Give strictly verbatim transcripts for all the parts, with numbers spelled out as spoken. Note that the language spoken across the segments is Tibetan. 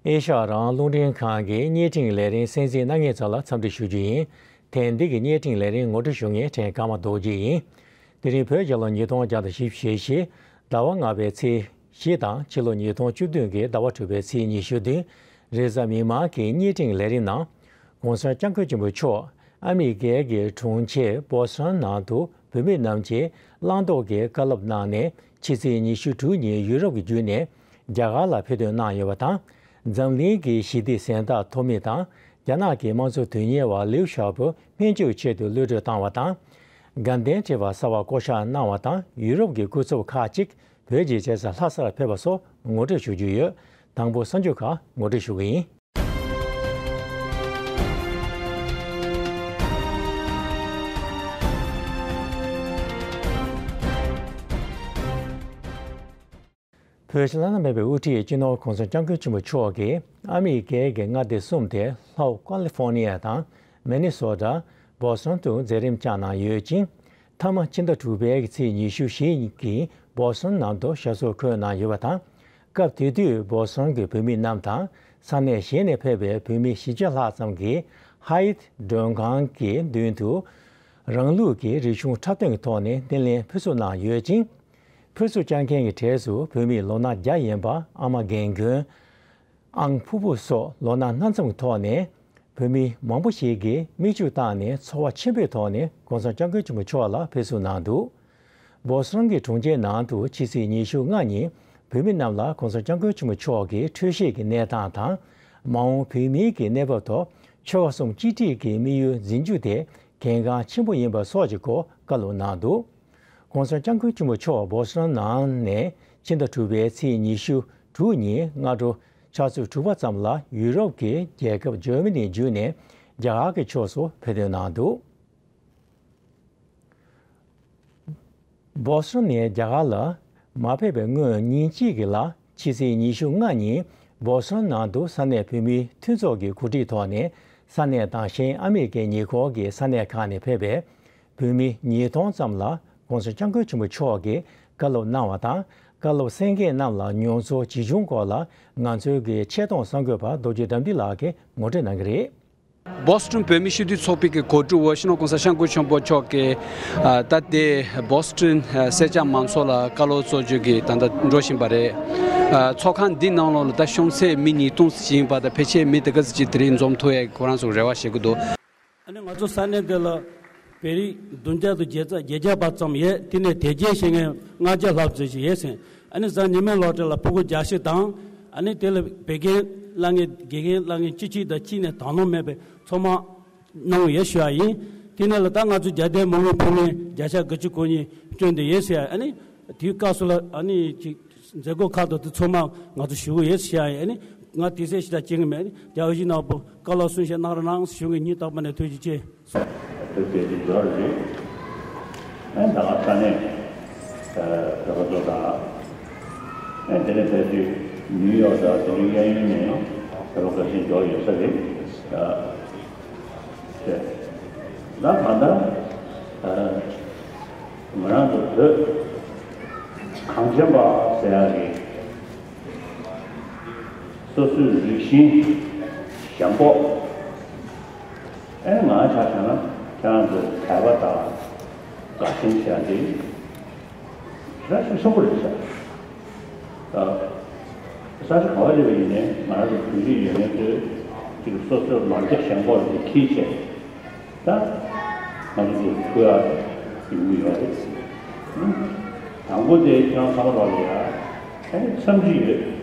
ཨེ་ཤ་ཡ་རང་དབང་རླུང་འཕྲིན་ཁང་གི་བརྙན་འཕྲིན་ལས་རིམ་གསན་གཟིགས་གནང་མཁན་ཚོ་ལ་འཚམས་འདྲི་ཞུ་རྒྱུ་ཡིན། ཐེངས་འདི་གི་བརྙན་འཕྲིན་ལས་རིམ་ངོ་སྤྲོད་ཞུ་མཁན་ཕྲན་ཀརྨ་རྡོ་རྗེ་ཡིན། དེ་རིང་བོད་རྒྱལ་ལོ་ཉིས་སྟོང་བརྒྱ་དང་བཞི་བཅུ་ཞེ་བཞི། ཟླ་བ་ལྔ་པའི་ཚེས་བཞི་དང་ཕྱི་ལོ་ཉིས་སྟོང་བཅུ་བདུན་གྱི་ཟླ་བ་དྲུག་པའི་ཚེས་ཉི་ཤུ་བདུན། རེས་གཟའ་མིག་དམར་གྱི་བརྙན་འཕྲིན་ལས་རིམ་ནང་། ྋགོང་ས་ྋསྐྱབས་མགོན་ཆེན་པོ་མཆོག་ཨ་མི་རི་ཀའི་གི་གྲོང་ཁྱེར་བོ་སི་ཊོན་ནང་དུ་བོད་མི་རྣམས་ཀྱིས་བླང་དོར་གྱི་བཀའ་སློབ་གནང་ནས། ཕྱི་ཚེས་ཉི་ཤུ་དྲུག་ཉིན་ཡུ་རོབ་ཀྱི་བརྒྱུད་ནས་རྒྱ་གར་ལ་ཕེབས་ཐོན་གནང་ཡོད་པ་དང་། འཛམ་གླིང་གི་ཞི་བདེ་གཟེངས་རྟགས་ཐོབ་མི་དང་། རྒྱ་ནག་གི་དམངས་གཙོ་དོན་གཉེར་བ་ལིའུ་ཞའོ་པོ་སྨན་བཅོས་ཆེད་དུ་གློད་གྲོལ་བཏང་བ་དང་། དགའ་ལྡན་ཁྲི་པ་གསར་པ་བསྐོ་གཞག་གནང་བ་དང་། ཡུ་རོབ་ཀྱི་སྐུ་ཚབ་ཁག་ཅིག་བོད་ཀྱི་རྒྱལ་ས་ལྷ་སར་ཕེབས་པ་སོགས་ངོ་སྤྲོད་ཞུ་རྒྱུ་ཡོད། དང་པོ་གསར་འགྱུར་ཁག་ངོ་སྤྲོད་ཞུ་གི་ཡིན། བོད་ཕྱི་ནང་མེད་པའི་དབུ་ཁྲིད་སྤྱི་ནོར་ྋགོང་ས་ྋསྐྱབས་མགོན་ཆེན་པོ་མཆོག་གིས་ཨ་མི་རི་ཀའི་གི་མངའ་སྡེ་གསུམ་སྟེ། ལྷོ་ཀ་ལི་ཧྥོ་ནི་ཡ་དང་། མི་ནི་སོ་ཊ། བོ་སི་ཊོན་དུ་མཛད་རིམ་བསྐྱངས་གནང་ཡོད་ཅིང་། མཐའ་མ་ཕྱི་ཟླ་དྲུག་པའི་ཚེས་ཉི་ཤུ་བཞི་ཉིན་བོ་སི་ཊོན་ནང་དུ་ཞབས་སོར་འཁོད་གནང་ཡོད་པ་དང་། སྐབས་དེ་དུས་བོ་སི་ཊོན་གྱི་བོད་མི་རྣམས་དང་། ས་གནས་གཞན་ནས་ཕེབས་པའི་བོད་མི་བཞི་བརྒྱ་ལྷག་ཙམ་གྱིས་ཧ་ཡེད་མགྲོན་ཁང་གི་མདུན་དུ་རང་ལུགས་ཀྱི་རིག་གཞུང་འཁྲབ་སྟོན་གྱི་ཐོག་ནས་སྣེ་ལེན་ཕུར་ཚུགས་གནང་ཡོད་ཅིང་། ཕུར་ཚུགས་བསྐྱངས་མཁན་གྱི་གྲས་སུ་བོད་མི་ལོ་ན་བརྒྱ་ཡན་པ་ཨ་མ་རྒན་རྒོན། ཨང་ཕུ་བོ་སོགས་ལོ་ན་སྣ་ཚོགས་ཀྱི་ཐོག་ནས་བོད་མི་མང་པོ་ཞིག་གིས་མིག་ཆུ་བཏང་ནས་ཚོར་བ་ཆེན་པོའི་ཐོག་ནས་ྋགོང་ས་ྋསྐྱབས་མགོན་ཆེན་པོ་མཆོག་ལ་ཕེབས་བསུ་གནང་འདུག་བོ་སི་ཊོན་གྱི་གྲོང་ཁྱེར་ནང་དུ་ཕྱི་ཚེས་ཉི་ཤུ་ལྔ་ཉིན་བོད་མི་རྣམས་ལ་ྋགོང་ས་ྋསྐྱབས་མགོན་ཆེན་པོ་མཆོག་གི་འཕྲོད་བཞེས་ཀྱི་གནས་སྟངས་དང་། མ་འོངས་བོད་མིའི་གི་གནས་བབ་ཐོག་ཆོལ་ཁ་གསུམ་གཅིག་སྒྲིལ་གྱི་དམིགས་ཡུལ་འཛིན་རྒྱུ་དེ་གལ་འགངས་ཆེན་པོ་ཡིན་པ་སོགས་ཀྱི་སྐོར་བཀའ་སློབ་གནང་འདུག ྋགོང་ས་ྋསྐྱབས་མགོན་ཆེན་པོ་མཆོག་བོ་སི་ཊོན་ནང་ནས་ཕྱི་ཟླ་དྲུག་པའི་ཚེས་ཉི་ཤུ་དྲུག་ཉིན་སྔ་དྲོ་ཆུ་ཚོད་དྲུག་པ་ཙམ་ལ་ཡུ་རོབ་ཀྱི་རྒྱལ་ཁབ་འཇར་མ་ནི་བརྒྱུད་ནས་རྒྱ་གར་གྱི་ཕྱོགས་སུ་ཕེབས་ཐོན་གནང་འདུག་བོ་སི་ཊོན་ནས་རྒྱ་གར་ལ་མ་ཕེབས་པའི་སྔོན་ཉིན་གཅིག་གི་ལ་ཕྱི་ཚེས་ཉི་ཤུ་ལྔ་ཉིན་བོ་སི་ཊོན་ནང་དུ་ས་གནས་བོད་མིའི་མཐུན་ཚོགས་ཀྱི་གོ་སྒྲིག་ཐོག་ནས་ས་གནས་དང་གཞན་ཨ་མི་རི་ཀའི་ཉེ་འཁོར་གྱི་ས་གནས་ཁག་ནས་ཕེབས་པའི་བོད་མི་ཉིས་སྟོང་ཙམ་ལ་ྋགོང་ས་ྋསྐྱབས་མགོན་ཆེན་པོ་མཆོག་གིས་བཀའ་སློབ་གནང་བ་དང་། བཀའ་སློབ་གསན་མཁན་རྣམས་ལ་མྱོང་ཚོར་ཇི་བྱུང་སྐོར་ལ་ང་ཚོའི་གི་ཆེད་གཏོང་གསར་འགོད་པ་རྡོ་རྗེ་དགྲ་འདུལ་ལགས་ཀྱིས་ངོ་སྤྲོད་གནང་གི་རེད། བོ་སི་ཊོན་བོད་མི་སྤྱི་འཐུས་ཚོགས་པའི་གི་གོ་སྒྲིག་འོག་སྤྱི་ནོར་ྋགོང་ས་ྋསྐྱབས་མགོན་ཆེན་པོ་མཆོག་གིས་ཨ་ད་ལྟའི་བོ་སི་ཊོན་ཨ་སེར་སྐྱ་མང་ཚོགས་ལ་བཀའ་སློབ་སྩལ་རྒྱུ་གི་ད་ལྟ་འགྲོ་བཞིན་པ་རེད། ཨ་ཚོགས་ཁང་འདི་ནང་ལོགས་ལ་ད་ཤོང་ཚད་མི་ཉིས་སྟོང་ཙམ་ཡིན་པ་དང་། ཕལ་ཆེར་མི་དེ་ག་ཙམ་ཅིག་དེ་རིང་འཛོམས་ཐུབ་ཡག་གི་ཁོ་རང་ཚོ་རེ་བ་བྱེད་ཀྱི་འདུག་ཨ་ནི་ང་ཚོ་ས་གནས་འདི་ལ་བོད་རིགས་བདུན་བརྒྱ་དང་བརྒྱད་ཅུ་གྱ་བརྒྱད་པ་ཙམ་ཡོད། དེ་ནས་དེབ་སྐྱེལ་བྱེད་མཁན་ལྔ་བརྒྱ་ལྷག་ཙམ་ཞིག་ཡོད་ཟེར། ཨ་ནི་གཟའ་ཉི་མའི་གློག་འཕྲིན་ལ་ཕྲུ་གུ་བརྒྱད་ཅུ་དང་། ཨ་ནི་དེ་ལ་བོད་སྐད་བསླབ་མཁན་དགེ་རྒན་བསླབ་མཁན་བཅུ་གཅིག་དང་གཅིག་ནས་དང་ནོར་མེད་པའི་ཚང་མ་གནང་ཡོད་ཞུ་བ་ཡིན། དེ་ནས་ལ་ད་ང་ཚོ་རྒྱ་སྡེ་མི་མང་ཕོ་མོ་བརྒྱ་ཆ་དགུ་བཅུ་གོ་གཉིས་བསྐྱོན་བསྡད་ཡོད་ཟེར། ཨ་ནི་དེའི་སྐབས་སུ་ལ་ཨ་ནི་ཅིག་མཛད་སྒོ་ཁག་དང་དེ་ཚང་མ་ང་ཚོ་ཞུ་གི་ཡོད་ཟེར་བ་ཡིན། ཨ་ནི་ང་དེ་ཚོ་ཞིག་ད་བྱེད་གི་མེད། ཨ་ནི་རྒྱལ་བ་ཡིད་བཞིན་ནོར་བུ་བཀའ་སློབ་གསུང་བཤད་གནང་རོགས་གནང་ཞུ་གི་ཡིན། རྟག་པར་ནས་ཐུགས་རྗེ་ཆེ། ཐུགས་རྗེ་ཆེ་འབྱོར་རེད། ཨ་ད་ག་ས་གནས་བོད་པ་ཚོ་དང་། ཨ་དེ་ནས་ཕལ་ཆེར་ནིའུ་ཡོག་དང་དེ་རིང་གཡས་གཡོན་ནས་བོད་པ་འགའ་ཤས་འབྱོར་ཡོད་ས་རེད། ད་གང་ལྟར་ང་རང་ཚོ་བོད་གངས་ཅན་པ་ཟེར་ཡག་གི་སོ་སོའི་རིགས་ཤིང་ཞེན་ཁོག་ཨེ་ང་ཆ་བཞག་ན་ཁྱེད་རང་ཚོ་དད་པ་དང་དགའ་ཞེན་བྱ་དེ་ཞེ་དྲག་ཤུགས་ཆེན་པོ་རེད་ཤག་ད་ས་ཆ་ག་བ་སླེབས་པ་ཡིན་ནའི་ང་རང་ཚོ་བོད་རིགས་ཡོད་མཁན་ཚོས་ཅིག་སོ་སོའི་ལོ་རྒྱུས་ཞེན་ཁོག་དེ་འཁྱེར་བྱས་ད་ང་ཚོ་ཚོ་ཐུག་ཡག་ཡོང་གི་ཡོད་རེད། དང་པོ་དེ་ཁྱེད་རང་ཚང་མ་ལོག་ལ་ཡ་ཨེ་འཚམས་འདྲི་ཡོད།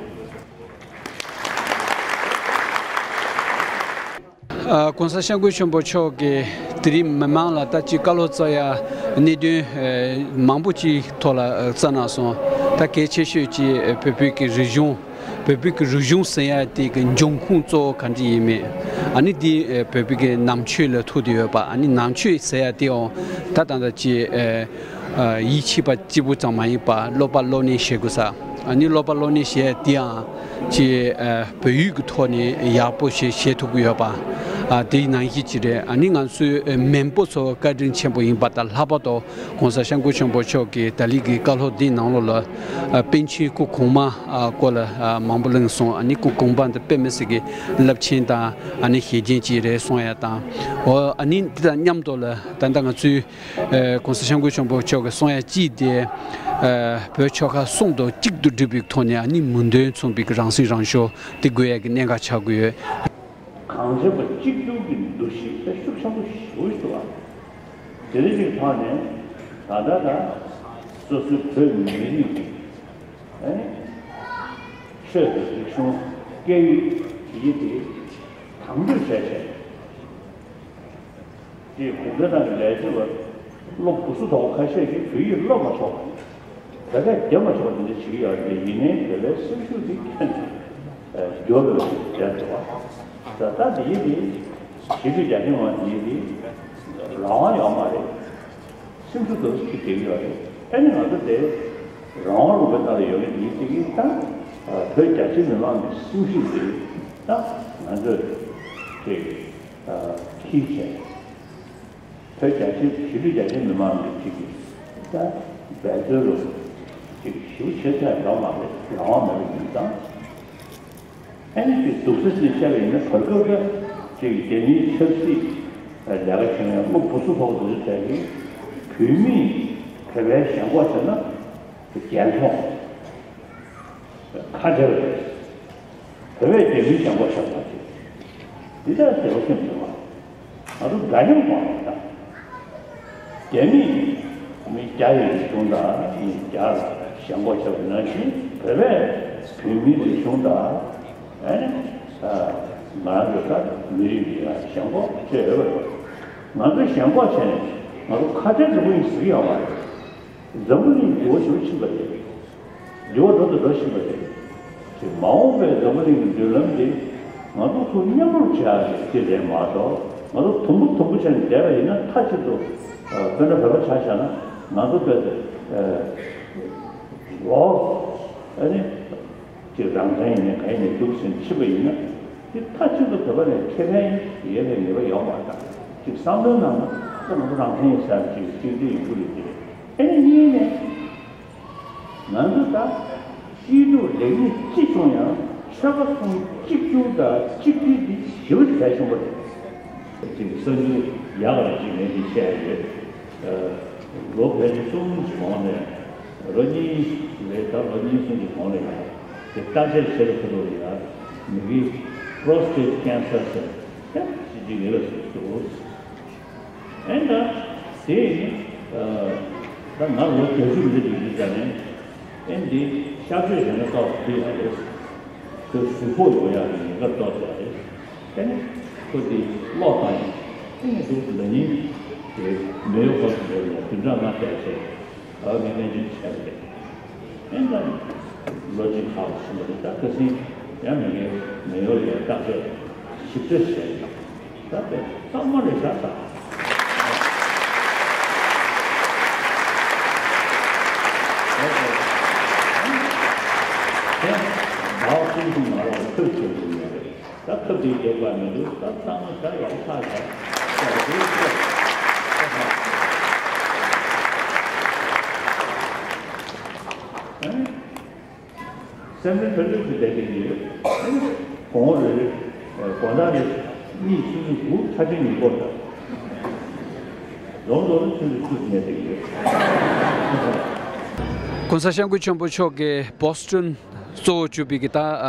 ཨ་ྋགོང་ས་ྋསྐྱབས་མགོན་ཆེན་པོ་མཆོག་གིས་དེ་རིང་མི་མང་ལ་ད་ཅིག་བཀའ་སློབ་སྩལ་ཡ་གནད་དོན་ཨ་མང་པོ་ཅིག་ཐོག་ལ་ཨ་སྩལ་གནང་སོང་། ད་གལ་ཆེ་ཤོས་ཅིག་ཨ་བོད་བོད་ཀྱི་རིག་གཞུང་། བོད་བོད་ཀྱི་རིག་གཞུང་ཟེར་ཡ་དེ་གི་འབྱུང་ཁུངས་གཙོ་བོ་ག་འདྲ་ཡིན་མིན། ཨ་ནི་འདི་ཨ་བོད་བོད་ཀྱི་ནང་ཆོས་ལ་ཐུག་བསྡད་ཡོད་པ། ཨ་ནི་ནང་ཆོས་ཟེར་ཡ་དེའང་ད་ད་ལྟ་ཅིག་ཨ་ཨ་ཡིད་ཆེས་པ་གཅིག་པུ་ཙམ་མ་ཡིན་པ་སློབ་པ་སློབ་གཉེར་བྱེད་དགོས་ས། ཨ་ནི་སློབ་པ་སློབ་གཉེར་བྱེད་ཡ་དེའང་ཅིག་ཨ་བོད་ཡིག་གི་ཐོག་ནས་ཡག་པོ་ཞིག་བྱེད་ཐུབ་ཀྱི་ཡོད་པ། ཨ་དེའི་ནང་བཞིན་ཅིག་རེད། ཨ་ནི་ང་ཚོའི་མེས་པོ་ཚོ་བཀའ་དྲིན་ཆེན་པོ་ཡིན་པ་དང་། ལྷག་པར་དུ་༸གོང་ས་༸སྐྱབས་མགོན་ཆེན་པོ་མཆོག་གིས་ད་ལན་གྱི་བཀའ་སློབ་འདིའི་ནང་ལོགས་ལ་ཨ་པཎ་ཆེན་སྐུ་གོང་མ་ཨ་སྐོར་ལ་ཨ་མང་པོ་གླེང་སོང་། ཨ་ནི་སྐུ་གོང་མ་འདི་དཔེ་མི་སྲིད་ཀྱི་རླབས་ཆེན་དང་ཨ་ནི་ཞེ་ཅན་ཅིག་རེད་གསུང་ཡ་དང་། འོ་ཨ་ནི་འདི་དང་མཉམ་དུ་ལ་ད་ལྟ་ང་ཚོའི་༸གོང་ས་༸སྐྱབས་མགོན་ཆེན་པོ་མཆོག་གིས་གསུང་ཡ་གཅིག་དེ་ཨ་བོད་ཆོལ་ཁ་གསུམ་དང་གཅིག་ཏུ་སྒྲིལ་བའི་ཐོག་ནས་ཨ་ནི་མོས་འདུན་མཚོན་པའི་རང་སྲིད་རང་སྐྱོང་དེ་དགོས་ཡ་གི་གནད་འགག་ཆགས་ཀྱི་ཡོད། གངས་ཅན་པ་གཅིག་གྱུར་གྱི་འདུ་ཤེས་དཔེ་ཤུགས་ཆེན་པོ་ཞེ་པོ་ཞིག་འདུག་བ། དེ་འདྲ་ཞིག་ཐོག་ནས་ད་ལྟ་ད་སོ་སོའི་བོད་མི་རིགས་ཀྱི་ཨེ་ཆོས་དང་རིག་གཞུང་སྐད་ཡིག་བོད་ཡིག་དེ་དམ་པོར་བྱས་བྱས། དེ་གུང་ཁྲན་ཏང་གི་ལས་བྱེད་པ་སློབ་གོ་སོ་དོག་ཁ་ཤས་ཀྱིས་བོད་ཡིག་སློབ་མ་ཆོག་པ། བོད་སྐད་རྒྱབ་མ་ཆོག་པ་དེ་འདྲ་བྱེད་ཀྱི་ཡོད་རེད། ཡིན་ནའི་བོད་པའི་སེམས་ཤུགས་དེ་ཁྱོན་ནས་མགྱོགས་པོ་བསྡད་འདུག་བ། ད་ལྟ་དེ་ཡིན་དེ་ཞི་ལུས་རྒྱ་ཆེན་མ་དེ་ཡིན་དེ་རང་དབང་ཡོད་མ་རེད། སེམས་ཤུགས་དེ་ཚོ་ཅིག་བསྡད་ཀྱི་ཡོད་རེད། ཨ་ནི་ང་ཚོ་དེ་རང་དབང་ལུང་པའི་ནང་ལ་ཡོད་མཁན་དེ་ཡིན་དེ་གིས་ད་བོད་རྒྱ་ཆེ་མི་མང་གི་སེམས་ཤུགས་དེ་ད་ང་ཚོས་ཅིག་ཁྱེར་བྱས། བོད་རྒྱ་ཆེ་ཞི་ལུས་རྒྱ་ཆེ་མི་མང་གི་ཅིག་གི་ད་འབད་རྩོལ་རུ་ཅིག་ཞེ་པོ་བྱེད་ཐུབ་ཡ་འདྲ་མ་རེད། རང་དབང་མེད་པ་ཡིན་ཙང་། ཨ་ནི་ཅིག་སྡུག་ས་ཅིག་བཤད་པ་ཡིན་ན་བར་སྐབས་ལ་ཅིག་རྒྱ་མིའི་ཆབ་སྲིད་ལས་ཀ་བྱེད་མཁན་སློབ་གོ་སོ་དོག་དེ་ཚོ་གིས་བོད་མིས་བོད་པའི་ཞེན་ཁོག་བྱས་ན་རྒྱལ་མཐོང་། ཁ་བྲལ་བ་རེད། བོད་པས་རྒྱ་མིའི་ཞེན་ཁོག་བྱས་པ་ཞིག་འདི་ལྟར་ཟེར་བ་སེམས་ཟེར་བ། ང་ཚོ་འདྲ་མཉམ་དགོངས་པ་དང་། རྒྱ་མིས་མི་རྒྱ་ཡི་རིག་གཞུང་དང་མི་རྒྱ་ལ་ཞེན་ཁོག་བྱས་པ་ནང་བཞིན་བོད་པས་བོད་མིའི་རིག་གཞུང་དང་ཨ་ནི་ང་རང་ཚོ་ད་མི་རིགས་འདི་ལ་ཞེན་ཁོག་བྱས་ཡོད་པ་རེད། ང་ཚོ་ཞེན་ཁོག་བྱས་ནས་ང་ཚོ་ཁ་བྲལ་འགྲོ་གི་ཡིན་ཟེར་གྱི་ཡོད་མ་རེད། འཛམ་བུ་གླིང་འགྱུར་བ་ཞེ་པོ་ཕྱིན་པ་རེད། འགྱུར་བ་འགྲོ་དང་འགྲོ་བཞིན་པ་རེད། དེ་མ་འོངས་པའི་འཛམ་བུ་གླིང་གི་མདུན་ལམ་དེ་ང་ཚོ་ཚུར་མཉམ་རུབ་བྱ་ཡག་གི་དེ་རེད་མ་གཏོགས། ང་ཚོ་དུམ་བུ་དུམ་བུ་བྱས་ནས་བསྡད་པ་ཡིན་ན། མཐའ་གཅིག་ཏུ་ཨ་དཔེར་ན་བོད་པ་ཆ་བཞག་ན་ང་ཚོ་དཔེ་ཨ་ལོ་ཨ་ནི་ཅིག་རང་བཙན་ཡིན་ནའི་ག་ཡིན་ནའི་འདུག་ཟིན་ཕྱིན་པ་ཡིན་ན། དེ་མཐའ་གཅིག་ཏུ་བོད་པ་ལ་ཁེ་ཕན་ཡོད་པའི་ངེས་པ་ཡོད་མ་རེད། ཅིག་བསམ་བློའི་ནང་ན་ད་ང་ཚོ་རང་བཙན་ཡིན་ཟེར་ཅིག་གཅིག་སྒྲིལ་ཡོང་གི་རེད་དེ། ཨ་ནི་གཉིས་ནས། ང་ཚོ་ད་སྐྱིད་སྡུག་ལེགས་ཉེས་ཅི་བྱུང་ཡང་ཆོལ་ཁ་གསུམ་གཅིག་གྱུར་དང་གཅིག་སྒྲིལ་འདི་ཞེ་པོ་ཅིག་གལ་ཆེན་པོ་རེད། ཅིག་གསར་འགྱུར་ཡག་པ་ཅིག་ངས་འདི་བཤད་ཡོད། ལོ་ཕལ་ཆེར་གསུམ་གྱི་གོང་ནས་ལོ་གཉིས་རེད། ད་ལོ་གཉིས་གསུམ་གྱི་གོང་ལ་ཡང་དེ་བརྟག་དཔྱད་བྱེད་པའི་ཁ་ཐུག་ལ་ཡང་མི་གི་པྲོ་སི་ཊེཊ་ཀེན་སར་ཟེར་ཡང་ཅིག་ཅིག་ཡོད་ཟེར་འདུག་ཨེ་ད་དེ་ནི་ད་ང་ལོ་བརྒྱད་ཅུ་འདི་འདྲ་ཡིན་ཙང་ནས། ཨེ་འདི་གཤག་བཅོས་བྱས་ན་སྐབས་འདི་ཡང་རེད། ཁོའི་གཟུགས་པོ་ཡོང་ཡག་གི་ཉེན་ཁ་ཏོག་ཙམ་རེད། ཨེ་ནི་ཁོ་འདི་གློག་བཏང་ཡིན། ཨེ་ནི་འདུག་ལ་ཉིན་དེ་མེ་ཡོ་ཁོ་ཚོ་ལ་བདུན་ཕྲག་ལྔ་བསྡད་བྱས་ཨ་ངས་ལན་ཅིག་བྱས་པ་རེད། ཨེ་ད་ལོ་གཅིག་ཁག་ཕྱིན་པ་རེད། ད་ཁ་སང་ཡང་མི་ངན་མེ་ཡོ་ལ་ཡང་བརྟག་དཔྱད་ཞིབ་ཕྲ་བྱས་ཡོད། ད་དཔེ་གཙང་མ་རེད་ཤག་ད། དེ་བག་ཅིག་ཏུ་ང་རང་ཐུགས་ཆེན་པོ་ཡོད་རེད། ད་ཐུགས་དེ་རྒྱས་པ་མི་འདུག་ད་གཙང་མ་ཤར་ཡག་ཁག་ཤག་ཤག་དེ་ཤག་སེམས་ནི་ཐོས་ཐོས་ཀྱི་བསྡད་ཀྱི་ཡོད། དགོང་མོ་རེ་རེ་དགོང་དག་རེ་གཉིད་ཆུ་ཚོད་དགུ་ཆ་ཆེན་ཉིན་སྐོར་དང་། རྫོང་རྫོང་རེ་ཆུ་ཚོད་བཅུ་ཉལ་བསྡད་ཀྱི་ཡོད། གོང་ས་སྐྱབས་མགོན་ཆེན་པོ་མཆོག་གིས་བོ་སི་ཊོན་གཙོ་བོ་གྱུར་པའི་གི་ད་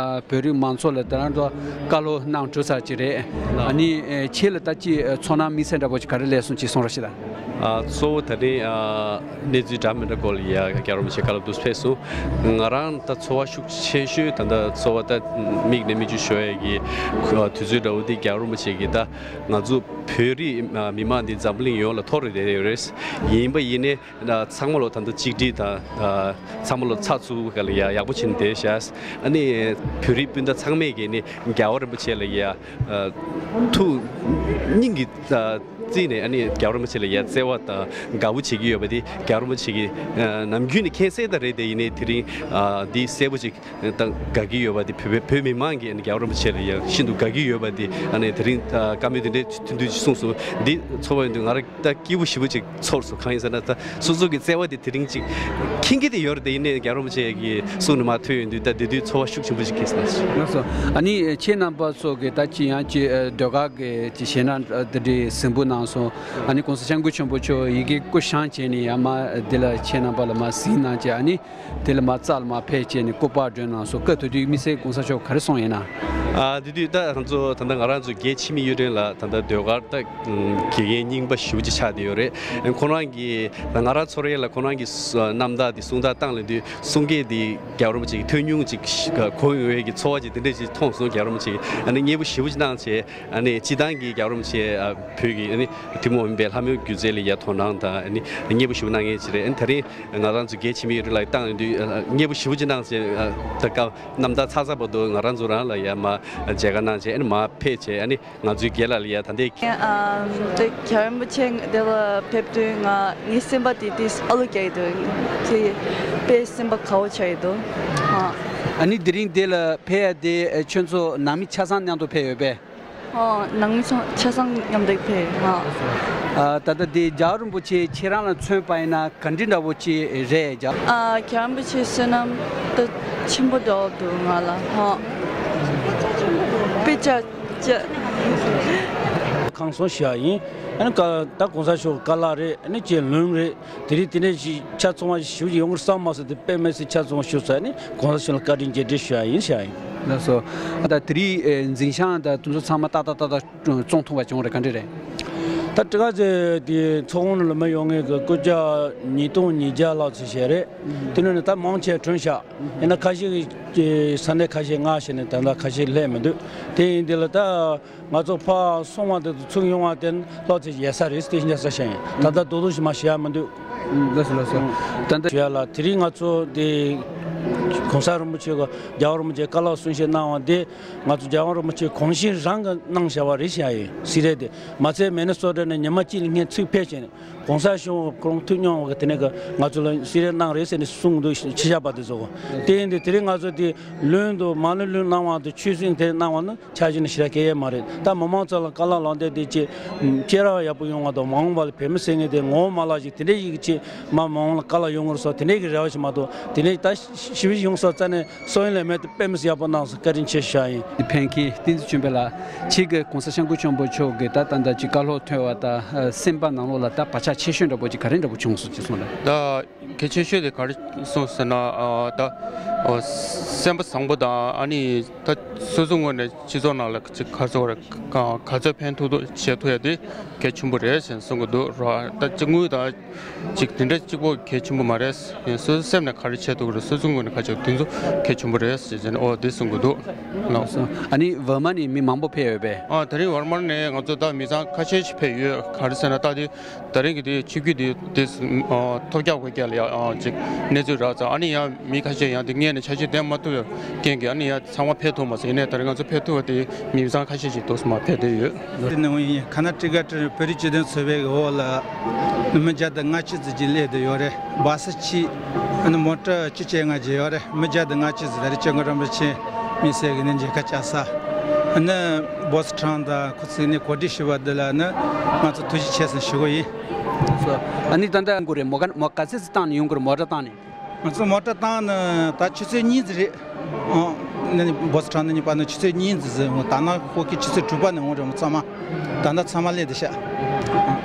བོད་རིགས་མང་ཚོགས་ལ་དེ་རིང་ད་བཀའ་སློབ་གནང་གྲུབ་ཚར་གྱི་རེད། ཨ་ནི་ཁྱེད་ལ་ད་ཅི་ཚོར་སྣང་དམིགས་བསལ་འདྲ་པོ་ཅིག་ག་རེ་སླེབས་སོང་ཅིག་གསུང་རོགས་ཞུ་ད། ཨ་གཙོ་བོ་ད་རིང་ཨ་གནས་ཚུལ་འདྲ་མི་འདྲ་སྐོར་ལ་ཡ་རྒྱལ་བ་རིན་པོ་ཆེ་བཀའ་སློབ་འདུག་སེ་ཕེབས་སོང་། ང་རང་ད་ཚོར་བ་ཤུགས་ཆེ་ཤོས་ད་ལྟ་ཚོར་བ་ད་མིག་ནས་མིག་ཆུ་ཤོར་ཡས་ཀྱི་དུས་ཚོད་འདྲ་བོ་འདི་རྒྱལ་བ་རིན་པོ་ཆེ་གིས་ད་ང་ཚོ་ བོད་རིགས་མི་མང་འདི་འཛམ་བུ་གླིང་ཡོངས་ལ་ཐོར་རེ་བསྡད་ཡོད་རེད། ཡིན་པ་ཡིན་ནའི་ཚང་མ་ལོ་ད་ལྟ་གཅིག་སྒྲིལ་དང་ཚང་མ་ལོ་ཚགས་ཚུད་ག་ལ་ཡ་ཡག་པོ་བྱས་ནས་བསྡད་ཤག་ཨ་ནི་བོད་རིགས་སྤུན་ཟླ་ཚང་མས་ཀྱིས་ནི་རྒྱལ་བ་རིན་པོ་ཆེ་ལ་ཡ་ཐུགས་སྙིང་གི་བརྩིས་ནས་ཨ་ནི་རྒྱལ་བ་རིན་པོ་ཆེ་ལ་ཡ་བརྩེ་བ་དང་དགའ་པོ་བྱེད་ཀྱི་ཡོད་པ་དེ་རྒྱལ་བ་རིན་པོ་ཆེ་གིས་ནམ་རྒྱུན་ནས་མཁྱེན་གསལ་ལྟར་རེད་དེ། ཡིན་ནའི་དེ་རིང་འདི་གསལ་པོ་ཅིག་དང་དགའ་གི་ཡོད་པ་དེ། བོད་བོད་མི་མང་གིས་ཨ་ནི་རྒྱལ་བ་རིན་པོ་ཆེ་ལ་ཡང་ཤིན་ཏུ་དགའ་གི་ཡོད་པ་དེ། ཨ་ནི་དེ་རིང་ཨ་བཀའ་མོལ་དེ་འདྲའི་ཐུང་ཐུང་ཅིག་གསུངས་སོང་། འདི་ཚོར་བ་ཡོང་དུས་ང་རང་ད་སྐྱིད་པོ་ཞེ་པོ་ཅིག་ཚོར་སོང་། གང་ཡིན་ཟེར་ན་ད་སོ་སོ་གི་བརྩེ་བ་དེ་དེ་རིང་ཅིག་མཁྱེན་གྱི་དེ་ཡོད་རེད་དེ། ཡིན་ནའི་རྒྱལ་བ་རིན་པོ་ཆེ་གི་གསུང་ནས་མར་ཐོས་ཡོང་དུས་ད་དེ་དུས་ཚོར་བ་ཤུགས་ཆེན་པོ་ཅིག་སྐྱེས་སོང་། ལགས་སོ། ཨ་ནི་ཁྱེད་རྣམ་པ་ཚོ་གི་ད་ཅི་ཡང་ཅི་ཟློས་གར་གི་ཅི་ཞེད་སྣང་དེ་འདྲའི་ཟིང་པོ་གནང་སོང་། ཨ་ནི་གོང་ས་སྐྱབས་མགོན་ཆེན་པོ་མཆོག་ཡི་གེ་སྐུ་བཞེངས་བྱས་ནས་ཡར་མར་འདི་ལ་ཁྱེད་རྣམ་པ་ལ་མར་གཟིགས་གནང་བྱས། ཨ་ནི་དེ་ལ་མར་རྩ་ལ་མར་ཕེབས་བྱས་ནས་སྐུ་པར་སྒྲོན་གནང་སོང་། སྐབས་དེ་དུས་དམིགས་བསལ་གོང་ས་མཆོག་ག་རེ་གསུངས་ཡིན་ན། ཨ་དེ་དུས་ད་ང་ཚོ་ད་ལྟ་ང་རང་ཚོ་རྒྱལ་ཕྱི་མི་ཡུལ་གྲོན་ལ་ད་ལྟ་ཟློས་གར་ད་དགེ་རྒན་རྙིང་པ་ཞེ་པོ་ཅིག་ཆགས་བསྡད་ཡོད་རེད། ཁོ་རང་གིས་ད་ང་རང་ཚོར་ཡས་ལ་ཁོ་རང་གི་རྣམ་ཐར་དེ་གསུང་དག་བཏང་ལབ་དུས་གསུང་སྐད་དེ་རྒྱལ་བ་རིན་པོ་ཆེ་གི་ཐོས་མྱོང་ཅིག་གོ་ཡོང་བའི་གི་ཚོར་བ་ཅིག་དེ་འདྲ་ཅིག་མཐོང་སོང་། རྒྱལ་བ་རིན་པོ་ཆེ་གིས་ཨ་ནི་མཉེས་པོ་ཞེ་པོ་ཅིག་གནང་བྱས། ཨ་ནི་སྤྱིར་བཏང་གི་རྒྱལ་བ་རིན་པོ་ཆེ་ཨ་བོད་ཀྱི་ཨ་ནི་ཐུན་མོང་མ་ཡིན་པའི་ལྷ་མོའི་སྒྱུ་རྩལ་ལ་ཡ་དོ་སྣང་དང་ཨ་ནི་མཉེས་པོ་ཞེ་པོ་གནང་མཁན་ཅིག་རེད། ཨ་ནི་དེ་རིང་ང་རང་ཚོ་རྒྱལ་ཕྱི་མི་ཡུལ་གྲོན་ལ་བཏང་ཡོང་དུས་ཨ་མཉེས་པོ་ཞེ་པོ་ཅིག་གནང་བྱས། ཨ་ད་སྐབས་རྣམ་ཐར་ཚར་ཚར་བར་དུ་ང་རང་ཚོ་རང་ལ་ཡ་མར་མཇལ་ཁ་གནང་བྱས། ཨ་ནི་མར་ཕེབས་བྱས། ཨ་ནི་ང་ཚོའི་སྒེར་ལ་ལ་ཡ་ད་ལྟའི་ཨ་ད་རྒྱལ་བ་རིན་པོ་ཆེ་འདི་ལ་ཕེབས་དུས་ང་ངའི་སེམས་པ་དེ་དེ་ཨ་ལོ་རྒྱག་གི་འདུག་དེ་དཔེ་སེམས་པ་དགའ་བོ་ཆགས་ཀྱི་འདུག་ཨ་ཨ་ནི་དེ་རིང་འདི་ལ་ཕེབས་ཡ་དེ་ཁྱོད་ཚོ་ནང་མི་ཆ་ཚང་མཉམ་དུ་ཕེབས་ཡོད་པས། ཨོ། ནང་མི་ཚང་ཆ་ཚང་མཉམ་དུ་ཕེབས། ཨ། ཨ། ད་ལྟ་འདི་རྒྱལ་བ་རིན་པོ་ཆེ་ཁྱེད་རང་ལ་མཚོན་པ་ཡིན་ན་ག་འདྲི་འདྲ་བོ་ཅིག་རེད་རྒྱ། ཨ། རྒྱལ་བ་རིན་པོ་ཆེ་བསོད་ནམས་ད་ཆེན་པོ་འདྲ་བོ་འདུག་ང་ལ། ཧོ། དཔེ་ཆ་ཆ། ཁང་སོང་ཞུ་ཡ་ཡིན། ཨ་ནི་ཀ་ད་གོང་ས་མཆོག་བཀའ་སློབ་རེད། ཨ་ནི་ཅེས་ལུང་རེད། དེ་རིང་དེ་འདྲ་ཞིག་ཆ་ཚང་བ་ཞིག་ཞུ་ཡོང་གི་བསམ་མ་སོང་། དེ་དཔེ་མི་སྲིད་ཆ་ཚང་བ་ཞུ་ཚར་ནས་གོང་ས་མཆོག་ལ་བཀའ་དྲིན་རྗེས་དྲན་ཞུ་ཡ་ཡིན་ཞུ་ཡ་ཡིན། ལགས་སོ། ད་དེ་རིང་འཛིན་བྱང་དང་དེ་ཚོ་ཚང་མ་ཏག་ཏག་ཏག་ཏག་བཙོང་ཐུབ་པ་བྱུང་རེད། ག་འདྲ་རེད། ད་དྲི་ག་ཚེ་དེ་ཚོགས་དབང་ལ་མ་ཡོང་ངེས་ཀྱི་སྐུ་ཕྱྭ་ཉིས་སྟོང་ཉིས་བརྒྱ་ལྷག་ཙམ་བྱས་རེད། དེ་ནས་ནི་ད་མང་ཆེ་གྲོན་བཞག་ཡིན་ན་ཁ་ཤས་ཀྱི་ས་གནས་ཁ་ཤས་མངགས་བྱས་ནས་ད་ལྟ་ཁ་ཤས་སླེབས་མི་འདུག་དེ་ཡིན་དེ་ལ་ད། ང་ཚོ་ཕར་སོང་བ་དེ་ཚོ་ཚུར་ཡོང་བ་དེ་ལྷག་ཙམ་ཡལ་ས་རེད། དེ་བཞིན་ཡལ་ས་ཤེས་ཡིན། ད་ལྟ་རྡོག་རྡོག་ཞིག་མ་ཞུ་ཡ་མི་འདུག་ལགས་སོ་ལགས་སོ། ད་ལྟ་ཞུ་ཡ་ལ་དེ་རིང་ང་ཚོ་དེ་གོང་ས་རིན་པོ་ཆེ་གི་རྒྱལ་བ་རིན་པོ་ཆེ་བཀའ་སློབ་གསུང་བཤད་གནང་བ་དེ་ང་ཚོ་རྒྱལ་བ་རིན་པོ་ཆེ་དགོངས་གཞི་རང་གི་གནང་བཞག་པ་རེད་བཤད་ཡ་ཡིན། གསེར་རས་དེ་མ་ཚད་མི་ནི་སོ་ཊ་ནས་ཉི་མ་གཅིག་ལ་ངས་ཚུར་ཕེབས་བྱས་ནས་གོང་ས་མཆོག་ཁོང་ཐུགས་མཉེས་པ་གི་དེ་ནས་གི་ང་ཚོ་ལ་གསེར་རས་གནང་རེད་ཟེར་ནས་གསུངས་འདུག་ཕྱི་བཞག་པ་དེ་ཚོ་གོ། དེ་ཡིན་དུས་དེ་རིང་ང་ཚོ་དེ་ལུང་དུ་མ་ལུས་ལུང་གནང་བ་དང་ཆོས་སྲིད་དེ་གནང་བ་ནི། ཆ་བཞག་ན་ཞེ་དྲག་གལ་ཡོད་མ་རེད། ད་མི་མང་ཚོ་ལ་བཀའ་སློབ་ལམ་སྟོན་དེ་ཅིག་ཅེ་ར་བ་ཡག་པོ་ཡོང་བ་དང་མ་འོངས་པ་ལ་བོད་མི་ཟེར་མཁན་དེ་ངོ་བོ་མ་བརླག་ཅིག་དེ་འདྲའི་ཡིག་ཅིག་མ་མ་འོངས་ལ་བཀའ་སློབ་ཡོང་ངོར་སོགས་དེ་འདྲའི་གི་རེ་བ་ཞིག་མ་གཏོགས་དེ་འདྲའི་ད་ཞི་བ་ཞིག་ཡོང་སོགས་རྩ་ནས་སོ་ཡིན་ལས་མེད་དུ་དཔེ་མི་སྲིད་ཡག་པོ་གནང་སོང་། བཀའ་དྲིན་ཆེ་ཞུ་ཡ་ཡིན། ཕན་ཁེ་བསྟན་འཛིན་ཆོས་འཕེལ་ལགས། ཁྱེད་ཀྱི་གོང་ས་སྐྱབས་མགོན་ཆེན་པོ་མཆོག་གི་ད་ད་ལྟ་ཅིག་བཀའ་སློབ་ཐོས་པ་ད་སེམས་པ་ནང་ལོགས་ལ་ད་བག་ཆགས་ཆེ་ཤོས་འདྲ་པོ་ཅིག་ག་རེ་འདྲ་པོ་བྱུང་སོང་ཅིག་གསུངས་ན། ད། གལ་ཆེ་ཤོས་དེ་ག་རེ་གསུངས་ཟེར་ན། ཨ་ད་ཨོ་སེམས་པ་བཟང་པོ་དང་ཨ་ནི་ད་སོ་སོའི་ངོས་ནས་སྤྱི་ཚོགས་ནང་ལ་ཅིག་ག་ཚོད་རེ་ག་ག་ཚོད་ཕན་ཐོགས་ཐུབ་བྱེད་ཐུབ་ཡ་དེ་གལ་ཆེན་པོ་རེད་ཟེར་གསུང་གི་འདུག་ར། ད་ཅིག་དངུལ་དང་ཅིག་དེ་འདྲ་གཅིག་པོ་གལ་ཆེན་པོ་མ་རེད། ཡིན་སོ་སོའི་སེམས་ནས་ག་རེ་བྱེད་ཐུབ་ཀྱི་རེད། སོ་སོའི་ངོས་ནས་ག་བྱེད་དེ་ཚོ་གལ་ཆེན་པོ་རེད་ཟེར་ནས་ཨོ་དེ་གསུང་གི་འདུག་ལགས། ཨ་ནི་ཝར་མ་ནས་མི་མང་པོ་ཕེབས་ཡོད་པས། ཨ་དེ་རིང་ཝར་མ་ནས་ང་ཚོ་ད་མི་ཚང་ཁ་ཤས་ཤིག་ཕེབས་ཡོད། ག་རེ་ཟེར་ན་ད་དེ། ད་རིང་གི་དེ་ཆིབས་བསྒྱུར་དེ་དེ་ཐོབ་རྒྱག་དགོས་རྒྱག་ལ་ཡ་ཅིག་གནས་ཚུལ་རག་ཙང་། ཨ་ནི་ཡང་མི་ཁ་ཤས་ཡང་དེ་སྔས་ནས་ཆ་ཤས་ལྡན་མ་ཐུབ་པའི་རྐྱེན་གྱིས་ཨ་ནི་ཡང་ཚང་མ་ཕེབས་ཐུབ་མ་སོང་། ཡིན་ནའི་ད་རིང་ང་ཚོ་ཕེབས་ཐུབ་པ་དེ་མི་ཚང་ཁ་ཤས་ཅིག་ཏོག་ཙམ་མ་ཕེབས་བསྡད་ཡོད། དེ་ནང་ཡིན་ཁ་ན་ཏི་ཀ་ཏི་བོད་རིགས་སྤྱི་མཐུན་ཚོགས་པའི་འོག་ལ་མི་བརྒྱ་དང་ལྔ་བཅུ་ཙམ་ཅིག་སླེབས་བསྡད་ཡོད་རེད། བཱ་སི་གཅིག་ཨ་ནི་མོ་ཊ་བཅུ་བཅོ་ལྔ་ཅིག་ཡོད་རེད། མི་བརྒྱ་དང་ལྔ་བཅུ་ཙམ་ད་རེས་སྐྱབས་མགོན་རིན་པོ་ཆེ་དམིགས་བསལ་གྱི་ནི་མཇལ་ཁ་བཅར་ས་ཨ་ནི་བོ་སི་ཁྲང་དང་ཁོ་ཚོས་ནི་གོ་སྒྲིག་ཞུས་པ་འདི་ལ་ནི་ང་ཚོ་ཐུགས་རྗེ་ཆེ་ཟེར་ཞུ་གི་ཡིན། སོ། ཨ་ནི་ད་ལྟ་ཡོང་གི་རེད། མོ་ག་མོ་ག་ཚོད་ཙམ་བཏང་ནས་ཡོང་གི་རེད། མོ་ཊ་བཏང་ནས། ང་ཚོ་མོ་ཊ་བཏང་ནས་ད་ཆུ་ཚོད་གཉིས་ཙམ་རེད། ཨོ། ནི་བོ་སི་ཁྲང་ནས་གཉིས་པ་ནི་ཆུ་ཚོད་གཉིས་ཙམ་ཟིན། ད་ནང་ཧོ་ཀི་ཆུ་ཚོད་དྲུག་པ་ནས་འོང་རེད་མོ་ཚང་མ། ད་ལྟ་ཚང་མ་སླེབས་བསྡད་ཤག་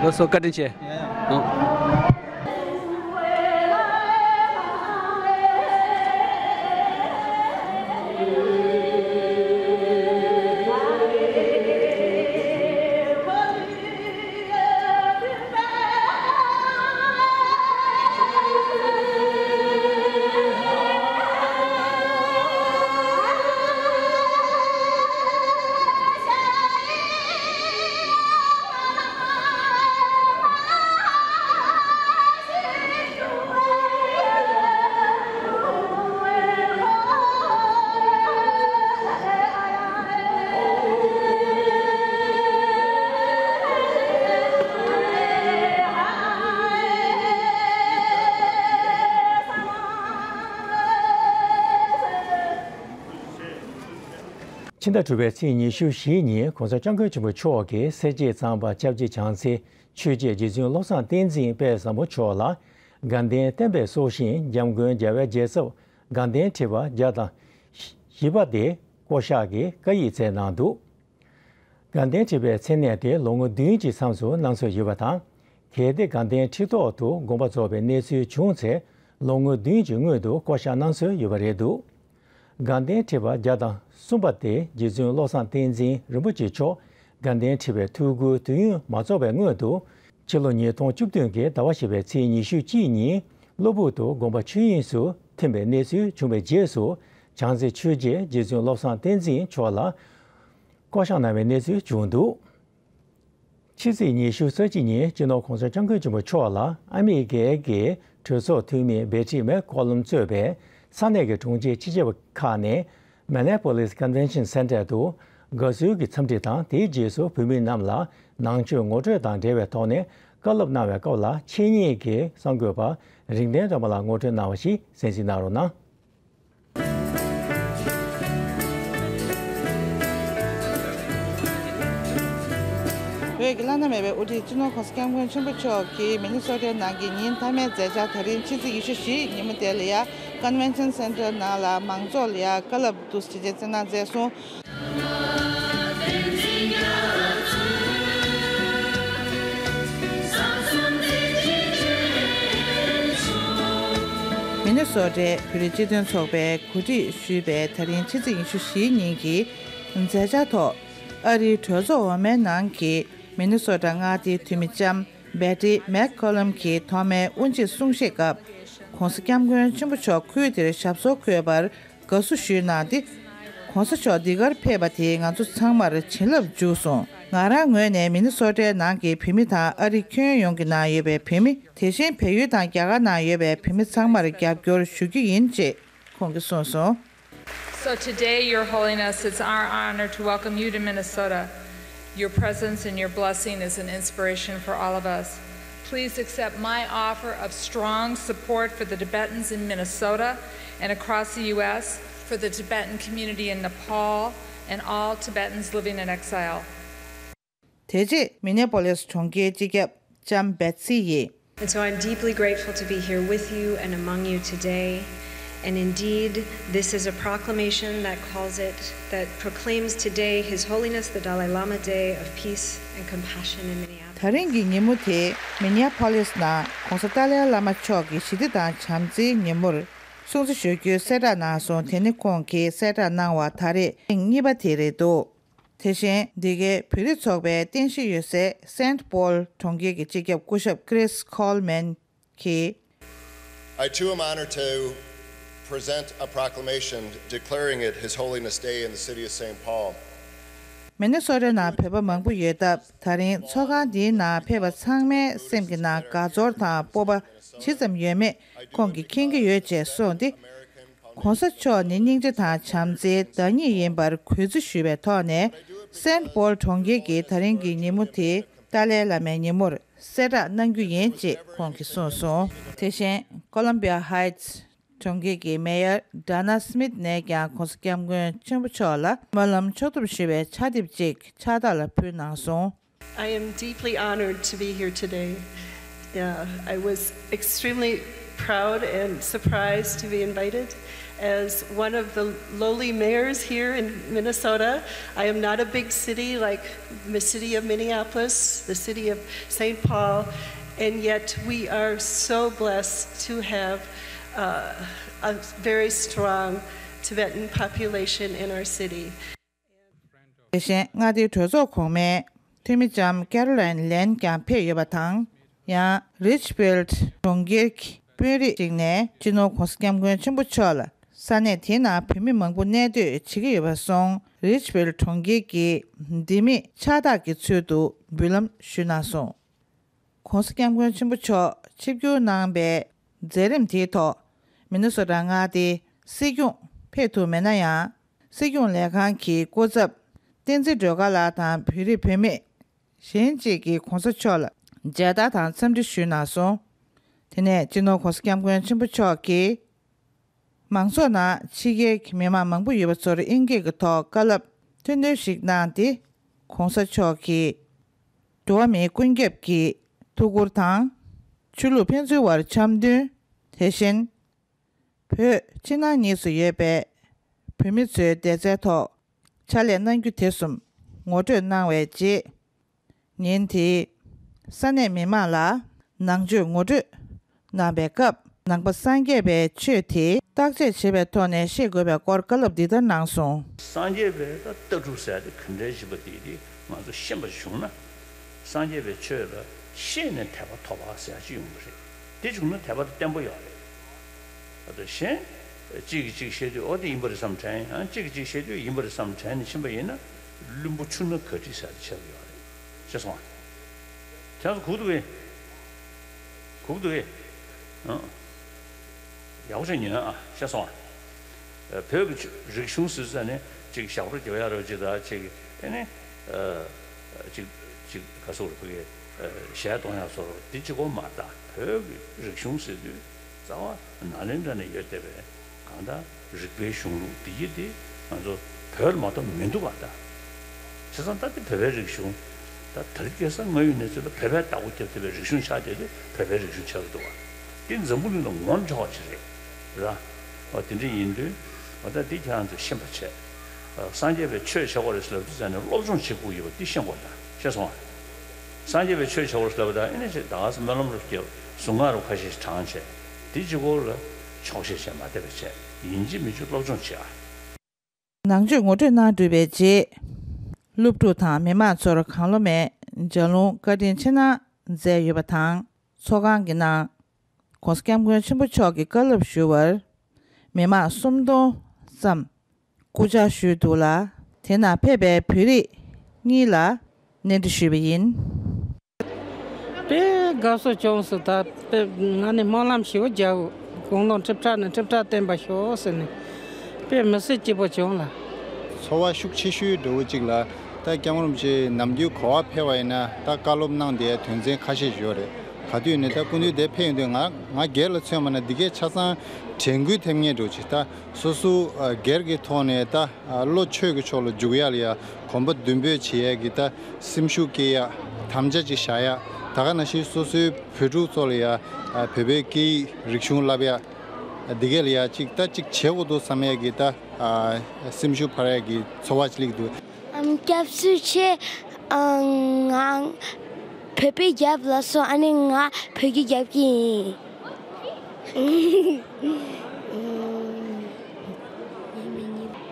ལགས་སོ། བཀའ་དྲིན་ཆེ། ཨོ། ཕྱི་ཟླ་དྲུག་པའི་ཚེས་ཉི་ཤུ་བཞི་ཉིན་གོང་ས་སྐྱབས་མགོན་ཆེན་པོ་མཆོག་གིས་སེར་བྱེས་གཙང་པ་སྐྱབས་རྗེ་བྱང་རྩེ་ཆོས་རྗེ་རྗེ་བཙུན་བློ་བཟང་བསྟན་འཛིན་དཔལ་བཟང་པོ་མཆོག་ལ་དགའ་ལྡན་བསྟན་པའི་སྲོག་ཤིང་འཇམ་མགོན་རྒྱལ་བའི་རྒྱལ་ཚབ་དགའ་ལྡན་ཁྲི་པ་བརྒྱ་དང་བཞི་པ་དེ་བསྐོ་གཞག་གི་བཀའ་ཡིག་སྩལ་གནང་འདུག་དགའ་ལྡན་ཁྲི་པའི་མཚན་གནས་དེ་ལོ་ངོ་བདུན་གྱི་མཚམས་སུ་གནང་སྲོལ་ཡོད་པ་དང་། གལ་ཏེ་དགའ་ལྡན་ཁྲི་ཐོག་ཏུ་དགོངས་པ་རྫོགས་པའི་གནས་ཚུལ་བྱུང་ཚེ་ལོ་ངོ་བདུན་གྱི་སྔོན་དུ་བསྐོ་གཞག་གནང་སྲོལ་ཡོད་པ་རེད་འདུག་དགའ་ལྡན་ཁྲི་པ་བརྒྱ་དང་གསུམ་པ་དེ་རྗེ་བཙུན་བློ་བཟང་བསྟན་འཛིན་རིན་པོ་ཆེ་མཆོག་དགའ་ལྡན་ཁྲི་པའི་ཐུགས་འགོའི་དུས་ཡུན་མ་རྫོགས་པའི་སྔོན་དུ་ཕྱི་ལོ་ཉིས་སྟོང་བཅུ་བདུན་གྱི་ཟླ་བ་བཞི་པའི་ཚེས་ཉི་ཤུ་གཅིག་ཉིན་གློ་བུར་དུ་དགོངས་པ་ཆོས་དབྱིངས་སུ་ཐིམ་པའི་གནས་ཚུལ་བྱུང་བའི་རྗེས་སུ་བྱང་རྩེ་ཆོས་རྗེ་རྗེ་བཙུན་བློ་བཟང་བསྟན་འཛིན་མཆོག་ལ་བསྐོ་གཞག་གནང་བའི་གནས་ཚུལ་བྱུང་འདུག་ཕྱི་ཚེས་ཉི་ཤུ་རྩ་གཅིག་ཉིན་སྤྱི་ནོར་༸གོང་ས་༸སྐྱབས་མགོན་ཆེན་པོ་མཆོག་ལ་ཨ་མི་རི་ཀའི་གྲོས་ཚོགས་འཐུས་མི་བེ་ཊི་མེག་ཁོ་ལམ་གཙོས་པའི་ས་གནས་ཀྱི་དྲུང་ཆེ་སྤྱི་ཁྱབ་ཁག་ནས་Minneapolis Convention Center དུ་དགའ་བསུའི་གི་འཚམས་འདྲི་དང་། དེའི་རྗེས་སུ་བོད་མི་རྣམས་ལ་ནང་ཆོས་ངོ་སྤྲོད་དང་འབྲེལ་བའི་ཐོག་ནས་བཀའ་སློབ་གནང་བའི་སྐབས་ལ་ཆེད་གཉེར་གྱི་གསར་འགོད་པ་རིག་ལྡན་སྒྲོལ་མ་ལགས་ངོ་སྤྲོད་གནང་བ་ཞིག་གསན་གཟིགས་གནང་རོགས་གནང་། བོད་ཀྱི་བླ་ན་མེད་པའི་དབུ་ཁྲིད་སྤྱི་ནོར་༸གོང་ས་༸སྐྱབས་མགོན་ཆེན་པོ་མཆོག་གིས་མི་ནི་སོ་ཊའི་ནང་གི་ཉིན་མཐའ་མའི་མཛད་འཆར་ད་རིང་ཕྱི་ཚེས་ཉི་ཤུ་བཞི་ཉིན་མོ་དེ་ལ་ཡ་Convention Center ནང་ལ་མང་ཚོགས་ལ་ཡ་བཀའ་སློབ་འདུག་སེ་བྱས་བསྩལ་གནང་མཛད་སོང་། མི་ནི་སོ་ཊའི་བོད་རིགས་སྤྱི་མཐུན་ཚོགས་པས་གོ་སྒྲིག་ཞུས་པའི་ད་རིང་ཕྱི་ཚེས་ཉི་ཤུ་བཞིའི་ཉིན་གྱི་མཛད་འཆར་ཐོག་ཨ་རིའི་གྲོས་ཚོགས་འོག་མའི་ནང་གི་མི་ནི་སོ་ཊ་མངའ་སྡེའི་འཐུས་མི་ལྕམ་བེ་ཊི་མེག་ཁོ་ལམ་གྱིས་ཐོག་མའི་དབུ་འབྱེད་གསུང་བཤད་སྐབས། ༸གོང་ས་༸སྐྱབས་མགོན་ཆེན་པོ་མཆོག་ཁུལ་དེར་ཞབས་སོར་འཁོད་པར་དགའ་བསུ་ཞུས་གནང་སྟེ། ༸གོང་ས་མཆོག་འདི་གར་ཕེབས་པ་དེས་ང་ཚོ་ཚང་མར་བྱིན་རླབས་འཇུག་སོང་། ང་རང་ངོས་ནས་མི་ནི་སོ་ཊའི་ནང་གི་བོད་མི་དང་ཨ་རི་ཁྱོན་ཡོངས་ཀྱི་ནང་ཡོད་པའི་བོད་མི། དེ་བཞིན་བལ་ཡུལ་དང་རྒྱ་གར་ནང་ཡོད་པའི་བོད་མི་ཚང་མར་རྒྱབ་སྐྱོར་ཞུ་རྒྱུ་ཡིན། ཅེས་ཁོང་གིས་གསུངས་སོང་། So today, Your Holiness, it's our honor to welcome you to Minnesota. Your presence and your blessing is an inspiration for all of us. Please accept my offer of strong support for the Tibetans in Minnesota and across the U S, for the Tibetan community in Nepal, and all Tibetans living in exile. དེ་རྗེས་མི་ནེ་པོ་ལིས་གྲོང་ཁྱེར་སྤྱི་ཁྱབ་ལྕམ་བེ་ཚི་ཡིས། And so I'm deeply grateful to be here with you and among you today. And indeed, this is a proclamation that calls it, that proclaims today His Holiness the Dalai Lama Day of Peace and Compassion in Minneapolis. ད་རིང་གི་ཉིན་མོ་དེ་མི་ནེ་པོ་ལིས་ནང་༸གོང་ས་ཏཱ་ལའི་བླ་མ་མཆོག་གི་ཞི་བདེ་དང་བྱམས་བརྩེའི་ཉིན་མོར་སྲུང་བརྩི་ཞུ་རྒྱུའི་གསལ་བསྒྲགས་གནང་སོང་། དེ་ནི་ཁོང་གིས་གསལ་བསྒྲགས་གནང་བ་ད་རེས་ཐེངས་གཉིས་པ་དེ་རེད་འདུག་དེ་བཞིན་འདི་གའི་བོད་རིགས་ཚོགས་པའི་རྟེན་གཞི་ཡོད་སའི་སེན་ཊི་པོལ་གྲོང་ཁྱེར་གྱི་སྤྱི་ཁྱབ་སྐུ་ཞབས་ཀྲིས་ཁོལ་མན་གྱིས། I too am honored to present a proclamation declaring it His Holiness Day in the city of Saint Paul. མི་ནི་སོ་ཊ་ནང་བོད་པ་མང་པོ་ཡོད་སྟབས། ད་རིང་ཚོགས་ཁང་འདིའི་ནང་ཕེབས་པ་ཚང་མའི་སེམས་ཀྱི་ནང་དགའ་ཚོར་དང་སྤོབས་པ་ཇི་ཙམ་ཡོད་མེད་ཁོང་གིས་མཁྱེན་གྱི་ཡོད་ཅེས་གསུངས་ཏེ། ༸གོང་ས་མཆོག་ནི་སྙིང་རྗེ་དང་བྱམས་བརྩེའི་བདག་ཉིད་ཡིན་པར་གུས་བརྩི་ཞུ་བའི་ཐོག་ནས། སེན་ཊི་པོལ་གྲོང་ཁྱེར་གྱིས་ད་རིང་གི་ཉིན་མོ་དེ་ཏཱ་ལའི་བླ་མའི་ཉིན་མོར་གསལ་བསྒྲགས་གནང་རྒྱུ་ཡིན་ཅེས་ཁོང་གིས་གསུངས་སོང་། དེ་བཞིན་ཀོ་ལམ་བི་ཡ་ཧའི་ཊི་གྲོང་ཁྱེར་གྱི་མེ་ཡར་ཌ་ན་སི་མིད་ནས་ཀྱང་༸གོང་ས་༸སྐྱབས་མགོན་ཆེན་པོ་མཆོག་ལ་སྨོན་ལམ་ཕྱོགས་བསྡོམས་ཞུ་བའི་ཕྱག་དེབ་ཅིག་ཕྱག་རྟགས་ལ་ཕུལ་གནང་སོང་། I am deeply honored to be here today. Yeah, I was extremely proud and surprised to be invited. As one of the lowly mayors here in Minnesota, I am not a big city like the city of Minneapolis, the city of Saint Paul, and yet we are so blessed to have uh, a very strong Tibetan population in our city. དེ་བཞིན་མངའ་སྡེའི་གྲོས་ཚོགས་གོང་མའི་འཐུས་མི་ལྕམ་ཀེ་རོ་ལན་ལན་ཀྱང་ཕེབས་ཡོད་པ་དང་། ཡང་རིཆ་ཕིལ་ཌི་གྲོང་ཁྱེར་གྱི་དཔོན་རིགས་ཤིག་ནས་སྤྱི་ནོར་༸གོང་ས་༸སྐྱབས་མགོན་ཆེན་པོ་མཆོག་ལ་ས་གནས་དེའི་ནང་བོད་མི་མང་པོ་གནས་སྡོད་བྱེད་ཀྱི་ཡོད་པ་སོང་། རིཆ་ཕིལ་ཌི་གྲོང་ཁྱེར་གྱི་ལྡེ་མིག་ཕྱག་རྟགས་ཀྱི་ཚུལ་དུ་འབུལ་ལམ་ཞུས་གནང་སོང་། ༸གོང་ས་༸སྐྱབས་མགོན་ཆེན་པོ་མཆོག་ཆིབས་བསྒྱུར་གནང་པའི་མཛད་རིམ་དེའི་ཐོག་མི་ནི་སོ་ཊ་མངའ་སྡེའི་སྲིད་སྐྱོང་ཕེབས་ཐུབ་མེད་ན་ཡང་། སྲིད་སྐྱོང་ལས་ཁང་གི་སྐུ་ཚབ་བསྟན་འཛིན་སྒྲོལ་དཀར་ལགས་དང་བོད་རིགས་བུད་མེད་གཞན་གཅིག་གིས་༸གོང་ས་མཆོག་ལ་མཇལ་དར་དང་འཚམས་འདྲི་ཞུས་གནང་སོང་། དེ་ནས་སྤྱི་ནོར་༸གོང་ས་༸སྐྱབས་མགོན་ཆེན་པོ་མཆོག་གིས། མང་ཚོགས་ནང་ཕྱི་རྒྱལ་གྱི་མི་མང་མང་པོ་ཡོད་པ་ཚོར་དབྱིན་སྐད་ཀྱི་ཐོག་བཀའ་སློབ་ ཐེར་འདོན་ཞིག་གནང་སྟེ། ༸གོང་ས་མཆོག་གིས་འགྲོ་བ་མིའི་ཀུན་ཁྱབ་ཀྱི་ཐུགས་ཁུར་དང་། ཆོས་ལུགས་ཕན་ཚུན་བར་འཆམ་མཐུན། དེ་བཞིན་བོད་ཕྱི་ནང་གཉིས་སུ་ཡོད་པའི་བོད་མི་ཚོའི་བདེ་རྩའི་ཐོག་ཕྱག་ལས་གནང་རྒྱུ་དེ་གསུམ་ངོ་སྤྲོད་གནང་བའི་རྗེས། ཉིན་དེའི་ས་གནས་མི་མང་ལ་ནང་ཆོས་ངོ་སྤྲོད་གནང་བའི་སྐབས། ནང་པ་སངས་རྒྱས་པའི་ཆོས་དེ་བརྟག་དཔྱད་བྱེད་པའི་ཐོག་ནས་ཤེས་དགོས་པའི་སྐོར་བཀའ་སློབ་འདི་ལྟར་གནང་སོང་། སངས་རྒྱས་པའི་ད་ལྟ་གྲུབ་ཟེར་ཡ་དེ་ག་འདྲའི་ཞིག་པ་དེ་དེ་ང་ཚོ་ཤེས་པ་བྱུང་ན། སངས་རྒྱས་པའི་ཆོས་ལ་ཤེས་ནས་དད་པ་ཐོབ་པ་ཟེར་ཡ་ཅིག་ཡོང་གི་རེད། དེ་བྱུང་ན་དད་པ་དེ་བརྟན་པོ་ཡོད་རེད། ད་གཞན་གཅིག་གིས་གཅིག་བཤད་དུས་ཨོ་དེ་ཡིན་པ་རེད་བསམ་དྲན། ཡང་གཅིག་གིས་གཅིག་བཤད་དུས་ཡིན་པ་རེད་བསམ་དྲན་ནས་ཕྱིན་པ་ཡིན་ན། བླུན་པོ་ཆུ་སྣ་ག་ཏི་ཟེར་དེ་ཆགས་ཀྱི་ཡོད་རེད། ཤེས་སོང་ཨ། དེ་ཚོ་གུག་འདུག་གས། གུག་འདུག་གས། ཨང་། ཡག་པོ་བྱས་ཉོན་ཨ། ཤེས་སོང་ཨ། བོད་ཀྱི་རིག་གཞུང་ཟེར་ས་ནས་གཅིག་ཞབས་བྲོ་རྒྱག་ཡག་རོ་གཅིག་དང་གཅིག་ཨེ་ནི། གཅིག་གཅིག་ག་སོགས་རེད་ཕ་གི། གཞས་གཏོང་ཡག་སོགས་རོ་འདི་གཅིག་པོ་མ་རེད་ད། བོད་ཀྱི་རིག་གཞུང་ཟེར་དུས། རྩ་བ་ནཱ་ལེནྡྲ་ནས་ཡོད་བསྡད་པའི་གང་ལྟར་རིག་པའི་གཞུང་ལུགས་འདི་ཡི་དེ་ང་ཚོ་བོད་ལ་མ་གཏོགས་མི་འདུག་པ་ད། བྱས་ཙང་ད་དེ་བོད་པའི་རིག་གཞུང་། ད་དེ་རིང་ཁ་སང་ང་ཡོད་གནས་ཚུལ་ལ་བོད་པས་བདག་པོ་རྒྱབ་བསྡད་པའི་རིག་གཞུང་ཆགས་བསྡད་དེ་བོད་པའི་རིག་གཞུང་ཆགས་ཀྱི་འདུག་པ། དེ་འཛམ་བུ་གླིང་ལ་ངོམ་ཆོག་པ་ཞིག་རེད། ར། འོ་དེ་འདྲ་ཡིན་དུས། འོ་ད་འདི་ཁྱེད་རང་ཚོས་ཤེས་པ་བྱས། སངས་རྒྱས་པའི་ཆོས་བྱེད་དགོས་རེད་ཟེར་ལབ་དུས་ཙང་ནས་སློབ་སྦྱོང་བྱེད་དགོས་ཡོད་པ་འདི་ཤེས་དགོས་ད། ཤེས་སོང་ཨ། སངས་རྒྱས་པའི་ཆོས་བྱེད་དགོས་ཟེར་ལབ་པ་དང་ཨེ་ནས་ཅིག་ད་ག་སེ་སྨོན་ལམ་རུ་སྐྱེལ་གཟུངས་སྔགས་རུ་ཁ་ཤས་ཤིག་བགྲང་བྱས། དེ་གཅིག་པོ་ལ་ཆོག་ཤེས་བྱས་མ་བསྡད་པ་བྱས་ཡིན་གཅིག་མིན་གཅིག་སློབ་སྦྱོང་བྱེད་ཨ། ནང་ཆོས་ངོ་སྤྲོད་གནང་གྲུབ་པའི་རྗེས། སློབ་ཕྲུག་དང་མི་མང་ཚོར་གང་བློ་མེད་ལྗགས་ལུང་བཀའ་དྲིན་ཆེ་གནང་མཛད་ཡོད་པ་དང་། ཚོགས་ཁང་གི་ནང་༸གོང་ས་༸སྐྱབས་མགོན་ཆེན་པོ་མཆོག་གིས་བཀའ་སློབ་ཞུ་བར། མི་མང་སུམ་སྟོང་ཙམ་སྐུ་ཕྱག་ཞུས་འདུག་ལ། དེ་ནང་ཕེབས་པའི་བོད་རིགས་གཉིས་ལ་གནས་འདྲི་ཞུས་པ་ཡིན། དཔེ་དགའ་བསུ་བྱུང་སོང་། ད་དཔེ་ང་ནི་སྨོན་ལམ་ཞེ་པོ་རྒྱག་དགོངས་དོན་ཁྲིབ་ཁྲ་ནས་ཁྲིབ་ཁྲ་བསྟན་པ་ཤོག་ཟེར་ནས་དཔེ་མི་སྲིད་སྐྱིད་པོ་བྱུང་ལ། ཚོར་བ་ཤུགས་ཆེ་ཤོས་འདྲ་བོ་ཅིག་ལ། ད་སྐྱབས་མགོན་རིན་པོ་ཆེ་ནམ་རྒྱུན་ག་པར་ཕེབས་པ་ཡིན་ན་ད་བཀའ་སློབ་གནང་བསྡད་དོན་ཚན་ཁ་ཤས་ཡོད་རེད། ག་དུས་ནས་ད་སྐུ་མདུན་འདིར་ཕེབས་ཡོང་དུས་ང་ང་སྒེར་ལ་མཚོན་པ་ན་འདི་གའི་ཆ་ཚང་དྲན་སྐུལ་ཐེབས་མཁན་འདྲ་བོ་ཅིག་ད་སོ་སོ་ཨ་སྒེར་གྱི་ཐོག་ནས་ད་ཨ་བློ་ཆོས་ཀྱི་ཕྱོགས་ལ་འཇུག་ཡ་ལ་ཡ་གོམ་པ་མདུན་སྤོས་བྱེད་ཡ་གི་ད་སེམས་ཤུགས་སྐྱེད་ཡ་དམ་བཅའ་ཅིག་བཞག་ཡ། ད་ག་ནང་བཞིན་སོ་སོའི་བོད་ཕྲུག་ཚོ་ལ་ཡ་ཨ་བོད་པའི་སྐད་ཡིག་རིག་གཞུང་བསླབ་ཡ། འདི་ག་ལ་ཡ་ཅིག་ད་ཅིག་བྱེད་དགོས་འདུག་བསམ་ཡ་གི་ད་ཨ་སེམས་ཤུགས་འཕར་ཡ་གི་ཚོར་བ་ཅིག་སླེབས་འདུག་ཨམ། སྐྱབས་སུ་མཆི། ཨ། ང་བོད་པའི་རྒྱབ་ལ་སོང་། ཨ་ནི་ང་བོད་ཀྱི་རྒྱབ་ཀྱི་ཡིན།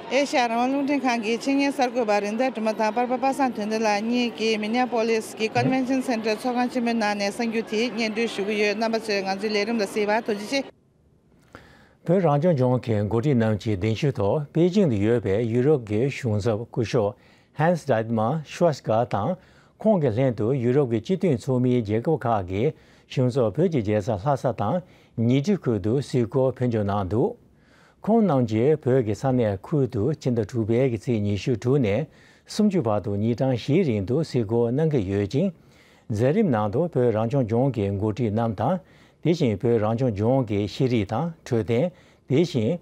ཨེ་ཤ་ཡ་རང་དབང་རླུང་འཕྲིན་ཁང་གི་ཆེད་གཉེར་གསར་འགོད་པ་རེད་མདའ་སྒྲོལ་མ་དང་པར་པ་པ་སངས་དོན་ལྡན་ལགས་གཉིས་ཀྱིས་མི་ནེ་ཡ་པོ་ལིས་ཀྱི་ཀོན་ཝེན་ཤན་སེན་ཊར་ཚོགས་ཁང་ཆེན་མོའི་ནང་ནས་གསར་འགྱུར་དེ་སྙན་སྒྲོན་ཞུ་གི་ཡོད། རྣམ་པ་ཚོས་ང་ཚོའི་ལས་རིམ་ལ་གཟིགས་པར་ཐུགས་རྗེ་ཆེ། བོད་རང་སྐྱོང་ལྗོངས་ཀྱི་འགོ་ཁྲིད་རྣམས་ཀྱི་གདན་ཞུའི་ཐོག་པེ་ཅིང་དུ་ཡོད་པའི་ཡུ་རོབ་ཀྱི་གཞུང་ཚབ་སྐུ་ཞབས་Hans Dietmar Schweizer་དང་། ཁོང་གི་ལྷན་དུ་ཡུ་རོབ་ཀྱི་སྤྱི་མཐུན་ཚོགས་མིའི་རྒྱལ་ཁབ་ཁག་གི་གཞུང་ཚབ་བོད་ཀྱི་རྒྱལ་ས་ལྷ་ས་དང་ཉིང་ཁྲི་ཁུལ་དུ་གཟིགས་སྐོར་ཕེབས་འབྱོར་གནང་འདུག་ཁོང་རྣམས་ཀྱིས་བོད་ཀྱི་ས་གནས་ཁུལ་དུ་ཕྱི་ཟླ་དྲུག་པའི་ཚེས་ཉི་ཤུ་དྲུག་ནས་སུམ་ཅུ་བར་དུ་ཉིན་གྲངས་བཞིའི་རིང་དུ་གཟིགས་སྐོར་གནང་གི་ཡོད་ཅིང་། མཛད་རིམ་ནང་དུ་བོད་རང་སྐྱོང་ལྗོངས་ཀྱི་འགོ་ཁྲིད་རྣམས་དང་། དེ་བཞིན་བོད་རང་སྐྱོང་ལྗོངས་ཀྱི་ཤེས་རིག་དང་འཕྲོད་བསྟེན། དེ་བཞིན་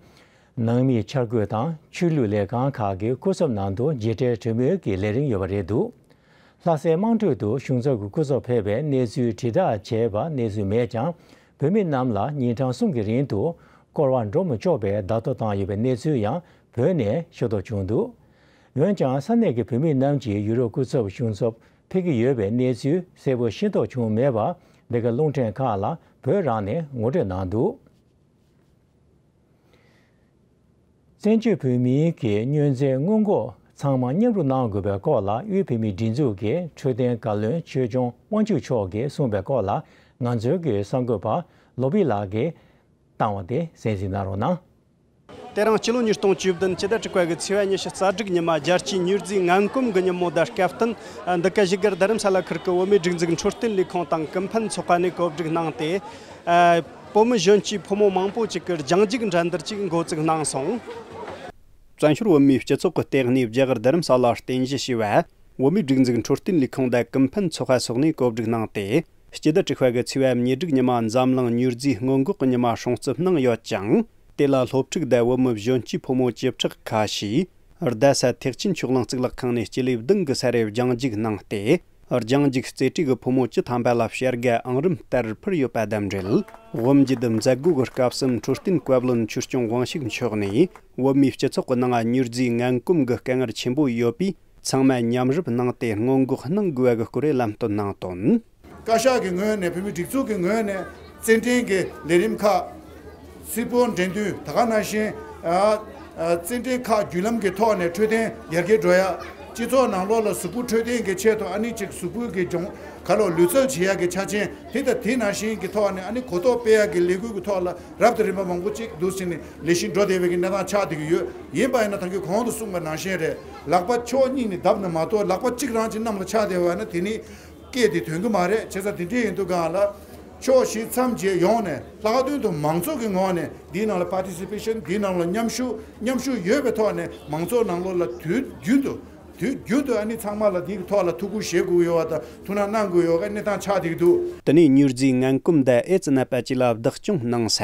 ནང་མིའི་འཆར་འགོད་དང་ཆོས་ལུགས་ལས་ཁང་ཁག་གི་སྐུ་ཚབ་ནང་དུ་མཇལ་འཕྲད་གྲོས་མོལ་གྱི་ལས་རིམ་ཡོད་པ་རེད་འདུག་ལྷ་སའི་དམངས་ཁྲོད་དུ་གཞུང་ཚབ་ཀྱི་སྐུ་ཚབ་ཕེབས་པའི་གནས་ཚུལ་དྲིལ་བསྒྲགས་བྱས་པ་གནས་ཚུལ་མེད་ཀྱང་། བོད་མི་རྣམས་ལ་ཉིན་གྲངས་གསུམ་གྱི་རིང་དུ་སྐོར་བ་འགྲོ་མི་ཆོག་པའི་བརྡ་ཐོ་བཏང་ཡོད་པའི་གནས་ཚུལ་ཡང་བོད་ནས་ཤེས་རྟོགས་བྱུང་འདུག་འོན་ཀྱང་ས་གནས་ཀྱི་བོད་མི་རྣམས་ཀྱིས་ཡུ་རོབ་སྐུ་ཚབ་གཞུང་ཚབ་ཕེབས་ཀྱི་ཡོད་པའི་གནས་ཚུལ་གསལ་པོ་ཤེས་རྟོགས་བྱུང་མེད་པ་འདི་ག་རླུང་འཕྲིན་ཁག་ལ་བོད་རང་ནས་ངོ་སྤྲོད་གནང་འདུག་བཙན་བྱོལ་བོད་མིའི་གི་མྱོས་རྫས་སྔོན་འགོག་ཚང་མ་མཉམ་རུབ་གནང་དགོས་པའི་སྐོར་ལ་དབུས་བོད་མིའི་སྒྲིག་འཛུགས་ཀྱི་འཕྲོད་བསྟེན་བཀའ་བློན་ཆོས་སྐྱོང་དབང་ཕྱུག་མཆོག་གིས་གསུངས་པའི་སྐོར་ལ་ང་ཚོའི་གི་གསར་འགོད་པ་ལོ་བི་ལགས་ཀྱིས་བཏང་བ་དེ་གསན་གཟིགས་གནང་རོགས་གནང་། དེ་རིང་སྤྱི་ལོ་ཉིས་སྟོང་བཅུ་བདུན་སྤྱི་ཟླ་དྲུག་པ་གི་ཚེས་པ་ཉི་ཤུ་རྩ་དྲུག་ཉི་མ་རྒྱལ་སྤྱིའི་མྱོས་རྫས་ངན་གོམས་ཀྱི་ཉིན་མོ་དང་སྐབས་བསྟུན། འདི་ག་བཞུགས་སྒར་རྡ་རམ་ས་ལ་ཁུལ་གྱི་བོད་མིའི་སྒྲིག་འཛུགས་འཕྲོད་བསྟེན་ལས་ཁུངས་དང་ཀུན་ཕན་ཚོགས་པ་ནས་གོ་སྒྲིག་གནང་སྟེ། བོད་མི་གཞོན་སྐྱེས་ཕོ་མོ་མང་པོ་ཅིག་གིས་རྒྱང་རྒྱུག་འགྲན་བསྡུར་ཅིག་འགོ་བཙུགས་གནང་སོང་། བཙན་བྱོལ་བོད་མིའི་སྤྱི་ཚོགས་ཀྱི་ལྟེ་གནས་རྒྱ་གར་རྡ་རམ་ས་ལར་རྟེན་གཞི་བྱས་པ། བོད་མིའི་སྒྲིག་འཛུགས་འཕྲོད་བསྟེན་ལས་ཁུངས་དང་ཀུན་ཕན་ཚོགས་པ་སོགས་ནས་གོ་སྒྲིག་གནང་སྟེ། སྤྱི་ཟླ་དྲུག་པ་གི་ཚེས་པ་ཉེར་དྲུག་ཉི་མ་འཛམ་གླིང་མྱོས་རྫས་སྔོན་འགོག་གི་ཉི་མ་སྲུང་བརྩི་གནང་ཡོད་ཅིང་། དེ་ལ་སློབ་ཕྲུག་དང་བོད་མི་གཞོན་སྐྱེས་ཕོ་མོ་བཅུ་ཕྲག་ཁ་ཤས། རྡ་ས་ཐེག་ཆེན་ཕྱོགས་གླང་གཙུག་ལག་ཁང་ནས་སྤྱི་ལེ་བདུན་གྱི་ས་རུ་རྒྱང་རྒྱུག་གནང་སྟེ། རྒྱང་རྒྱུག་རྩེ་གྲས་ཀྱི་ཕོ་མོ་བཅུ་ཐམ་པ་ལ་བྱ་དགའ་ཨང་རིམ་ལྟར་ཕུལ་ཡོད་པ་དང་འབྲེལ། དབུ་མཇུག་ཏུ་མཛད་སྒོ་གི་སྐབས་སུ་འཕྲོད་བསྟེན་བཀའ་བློན་ཆོས་སྐྱོང་དབང་ཕྱུག་མཆོག་ནས། བོད་མིའི་སྤྱི་ཚོགས་ཀྱི་ནང་མྱུར་རྫས་ངན་གོམས་ཀྱི་དཀའ་ངལ་ཆེན་པོ་ཡོད་པས། ཚང་མས་མཉམ་རུབ་གནང་སྟེ་སྔོན་འགོག་གནང་དགོས་པ་གི་སྐོར་ལམ་སྟོན་གནང་དོན། བཀའ་ཤག་གི་ངོས་ནས། བོད་མིའི་སྒྲིག་འཛུགས་ཀྱི་ངོས་ནས་རྩེད་འགྲན་གྱི་ལས་རིམ་ཁག་སིལ་སྤོལ་འགྲན་བསྡུར། ད་ག་ནང་བཞིན་ཨ་ཨ་རྩེད་འགྲན་ཁག་བརྒྱུད་ལམ་གྱི་ཐོག་ནས་འཕྲོད་བསྟེན་ཡར་རྒྱས་འགྲོ་ཡ། སྤྱི་ཚོགས་ནང་ལོགས་ལ་གཟུགས་པོ་འཕྲོད་བསྟེན་གྱི་ཆེད་དུ་ཨ་ནི་ཅིག་གཟུགས་པོ་གི་སྦྱོང་ག་ལོ་ལུས་རྩལ་བྱེད་ཡ་གི་ཆ་རྐྱེན་དེ་དང་དེ་ནང་བཞིན་གྱི་ཐོག་ནས། ཨ་ནི་གོ་རྟོགས་སྤེལ་ཡ་གི་ལས་འགུལ་གྱི་ཐོག་ལ་རབ་དང་རིམ་པ་མང་པོ་ཅིག་འདུག་སེ་ནས་ལས་གཞི་འགྲོ་བསྡད་པའི་གི་གནས་སྟངས་ཆགས་བསྡད་ཀྱི་ཡོད། ཡིན་པ་ཡིན་ན་ད་གིན་གོང་དུ་གསུངས་པ་ནང་བཞིན་རེད། ལག་པ་ཕྱོགས་གཉིས་ནས་བརྡབ་ན་མ་གཏོགས། ལག་པ་གཅིག་རང་གཅིག་གནམ་ལ་ཆགས་བསྡད་པ་ཡིན་ན་དེ་ནི། སྐད་དེ་ཐོན་གི་མ་རེད། བྱས་ཙང་དེ་འདྲའི་ཡིན་དུས་སྒང་ལ། ཕྱོགས་བཞི་མཚམས་བརྒྱད་ཡོངས་ནས་ལྷག་དོན་དུ་མང་ཚོགས་ཀྱི་ངོས་ནས་འདིའི་ནང་ལ་པར་ཊི་སི་པེ་ཤན། འདིའི་ནང་ལ་མཉམ་ཞུགས། མཉམ་ཞུགས་ཡོད་པའི་ཐོག་ནས་མང་ཚོགས་ནང་ལོགས་ལ་དུས་རྒྱུན་དུ་དུས་རྒྱུན་དུ་ཨ་ནི་ཚང་མ་ལ་འདིའི་ཐོག་ལ་ཐུགས་ཁུར་བཞེས་དགོས་ཡོད་པ་དང་། ཐུགས་སྣང་གནང་དགོས་ཡོད་པའི་གནས་སྟངས་ཆགས་བསྡད་ཀྱི་འདུག། དེ་ནས་མྱུར་རྫས་ངན་གོམས་དང་ཨེ་ཙི་ནད་པ་བཅས་ལ་བདག་སྐྱོང་གནང་ས་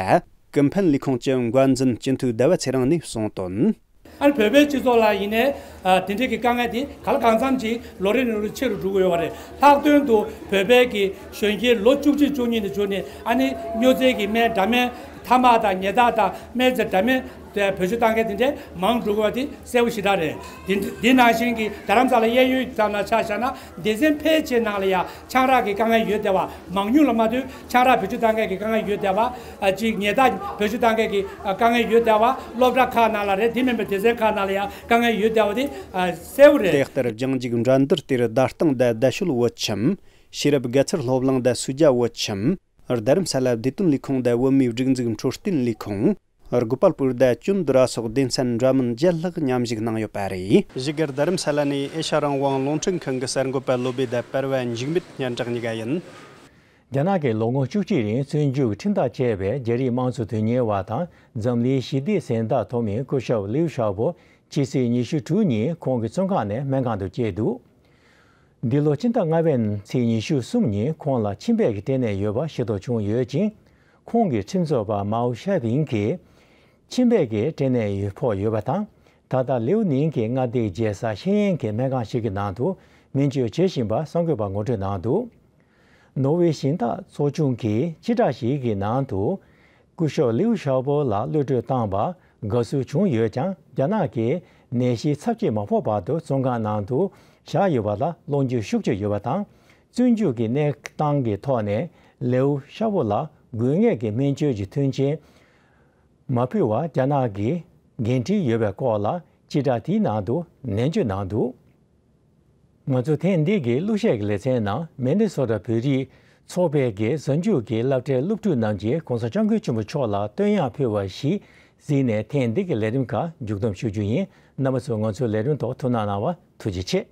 ཀུན་ཕན་ལས་ཁུངས་ཀྱི་འགན་འཛིན་སྤྱི་འཐུས་ཟླ་བ་ཚེ་རིང་ནས་གསུངས་དོན། ཨ་ནི་བོད་པའི་སྤྱི་ཚོགས་ལ་ཡིན་ནའི་ཨ་དེ་འདྲའི་གི་དཀའ་ངལ་དེ་ག་ལ་གང་འཚམ་ཅིག་ལོ་རེ་ནས་ལོ་རེ་ཆེ་རུ་འགྲོ་གི་ཡོད་པ་རེད། ལྷག་དོན་དུ་བོད་པའི་གི་གཞོན་སྐྱེས་ལོ་བཅུ་གཅིག་བཅུ་གཉིས་ནས་བྱུང་ནས། ཨ་ནི་སྨྱོ་རྫས་ཀྱི་སྨན། འདྲ་སྨན། ཐ་མག་དང་ཉལ་ཐ་དང་སྨན་རྫས། འདྲ་སྨན་དེ་བེད་སྤྱོད་བཏང་མཁན་དེ་འདྲའི་མང་འགྲོ་གི་ཡོད་པ་དེ་གསལ་པོ་ཞེ་དྲག་རེད། དེ་འདི་ནང་བཞིན་གྱི་རྡ་རམ་ས་ལ་གཡས་གཡོན་ཙམ་ལ་ཆ་བཞག་ན། སྡེ་ཚན་ཕལ་ཆེར་ནང་ལ་ཡང་ཆང་རག་གི་དཀའ་ངལ་ཡོད་བསྡད་པ། མང་ཉུང་ལ་མ་ལྟོས་ཆང་རག་བེད་སྤྱོད་བཏང་མཁན་གྱི་དཀའ་ངལ་ཡོད་བསྡད་པ། ཨ་ཅིག་ཉལ་ཐ་བེད་སྤྱོད་བཏང་མཁན་གྱི་ཨ་དཀའ་ངལ་ཡོད་བསྡད་པ། སློབ་གྲྭ་ཁག་ནང་ལ་རེད། དེ་མིན་པའི་སྡེ་ཚན་ཁག་ནང་ལ་ཡང་དཀའ་ངལ་ཡོད་བསྡད་པ་དེ་ཨ་གསལ་པོ་རེད། དེ་ལྟར་རྒྱང་རྒྱུག་འགྲན་བསྡུར་དེར་བརྡ་སྟངས་དང་བརྡ་ཤོད་བོད་ཁྱིམ། ཤེས་རབ་དགའ་ཚལ་སློབ་གླིང་དང་སུ་ཇཱ་བོད་ཁྱིམ། རྡ་རམ་ས་ལ་བདེ་དོན་ལས་ཁུངས་དང་བོད་མིའི་སྒྲིག་འཛུགས་འཕྲོད་བསྟེན་ལས་ཁུངས། གོ་པལ་པུར་དང་ཅུན་དུ་ར་སོགས་སྡེ་ཚན་འདྲ་མིན་བརྒྱད་ལྷག་མཉམ་ཞུགས་གནང་ཡོད་པ་རེད། གཞིས་སྒར་རྡ་རམ་ས་ལ་ནས་ཨེ་ཤ་རང་དབང་རླུང་འཕྲིན་ཁང་གི་གསར་འགོད་པ་བློ་བྷེ་དང་པར་བ་འཇིགས་མེད་སྙན་གྲགས་གཉིས་ཀ་ཡིན། རྒྱ་ནག་གིས་ལོ་ངོ་བཅུ་གཅིག་རིང་བཙོན་འཇུག་ཁྲིམས་ཐག་བཅད་པའི་རྒྱ་རིགས་དམངས་གཙོ་དོན་གཉེར་བ་དང་འཛམ་གླིང་ཞི་བདེའི་གཟེངས་རྟགས་ཐོབ་མི་སྐུ་ཞབས་ལིའུ་ཞའོ་པོ་ཕྱི་ཚེས་ཉི་ཤུ་དྲུག་ཉིན་ཁོང་གི་བཙོན་ཁང་ནས་སྨན་ཁང་དུ་བསྐྱལ་འདུག། འདི་ལོ་སྤྱི་ཟླ་ལྔ་པའི་ཚེས་ཉི་ཤུ་གསུམ་ཉིན་ཁོང་ལ་མཆིན་པའི་སྐྲན་ནད་ཡོད་པ་ཤེས་རྟོགས་བྱུང་ཡོད་ཅིང་། ཁོང་གི་ཁྲིམས་རྩོད་པ་མའོ་ཤ་ཝིང་གིས་མཆིན་པའི་སྐྲན་ནད་ཡོད་ཕོག་ཡོད་པ་དང་། ད་ལྟ་ལིའུ་ནིང་གི་མངའ་སྡེའི་རྒྱལ་ས་ཤེས་ཡོན་གྱི་སྨན་ཁང་ཞིག་གི་ནང་དུ་སྨན་བཅོས་བྱེད་བཞིན་པ་གསར་འགོད་པ་ངོ་སྤྲོད་གནང་འདུག། ནོར་ཝེ་གཞན་དག་ཚོགས་ཆུང་གིས་སྤྱི་བསྒྲགས་ཤིག་གི་ནང་དུ། སྐུ་ཞབས་ལིའུ་ཞའོ་པོ་ལ་གློད་གྲོལ་བཏང་བར་དགའ་བསུ་བྱུང་ཡོད་ཀྱང་། རྒྱ་ནག་གིས་ནད་གཞི་ཚབས་ཆེ་མ་ཕོག་བར་དུ་བཙོན་ཁང་ནང་དུ་བཞག་ཡོད་པ་ལ་བློ་འགྱོད་ཤུགས་ཆེ་ཡོད་པ་དང་། བཙོན་འཇུག་གི་གནས་སྟངས་ཀྱི་ཐོག་ནས་ལིའུ་ཞའོ་པོ་ལ་དགོས་ངེས་ཀྱི་སྨན་བཅོས་ཀྱི་མཐུན་རྐྱེན་མ་ཕུལ་བར་རྒྱ་ནག་གིས་འགན་འཁྲི་ཡོད་པའི་སྐོར་ལ་སྤྱི་བསྒྲགས་དེའི་ནང་དུ་ནན་བརྗོད་གནང་འདུག། ང་ཚོ་ཐེངས་འདི་གའི་གླུ་གཞས་ཀྱི་ལེ་ཚན་ནང་མི་ནི་སོ་ཊ་བོད་རིགས་ཚོགས་པའི་གི་གཟའ་མཇུག་གི་སློབ་གྲྭའི་སློབ་ཕྲུག་རྣམས་ཀྱིས་༸གོང་ས་༸སྐྱབས་མགོན་ཆེན་པོ་མཆོག་ལ་བསྟོད་དབྱངས་ཕུལ་བ་ཞིག་གཟིགས་ནས་ཐེངས་འདི་གའི་ལས་རིམ་ཁག་མཇུག་བསྡོམས་ཞུ་རྒྱུ་ཡིན། རྣམ་པ་ཚོས་ང་ཚོའི་ལས་རིམ་ཐོག་ཐུགས་སྣང་གནང་བར་ཐུགས་རྗེ་ཆེ།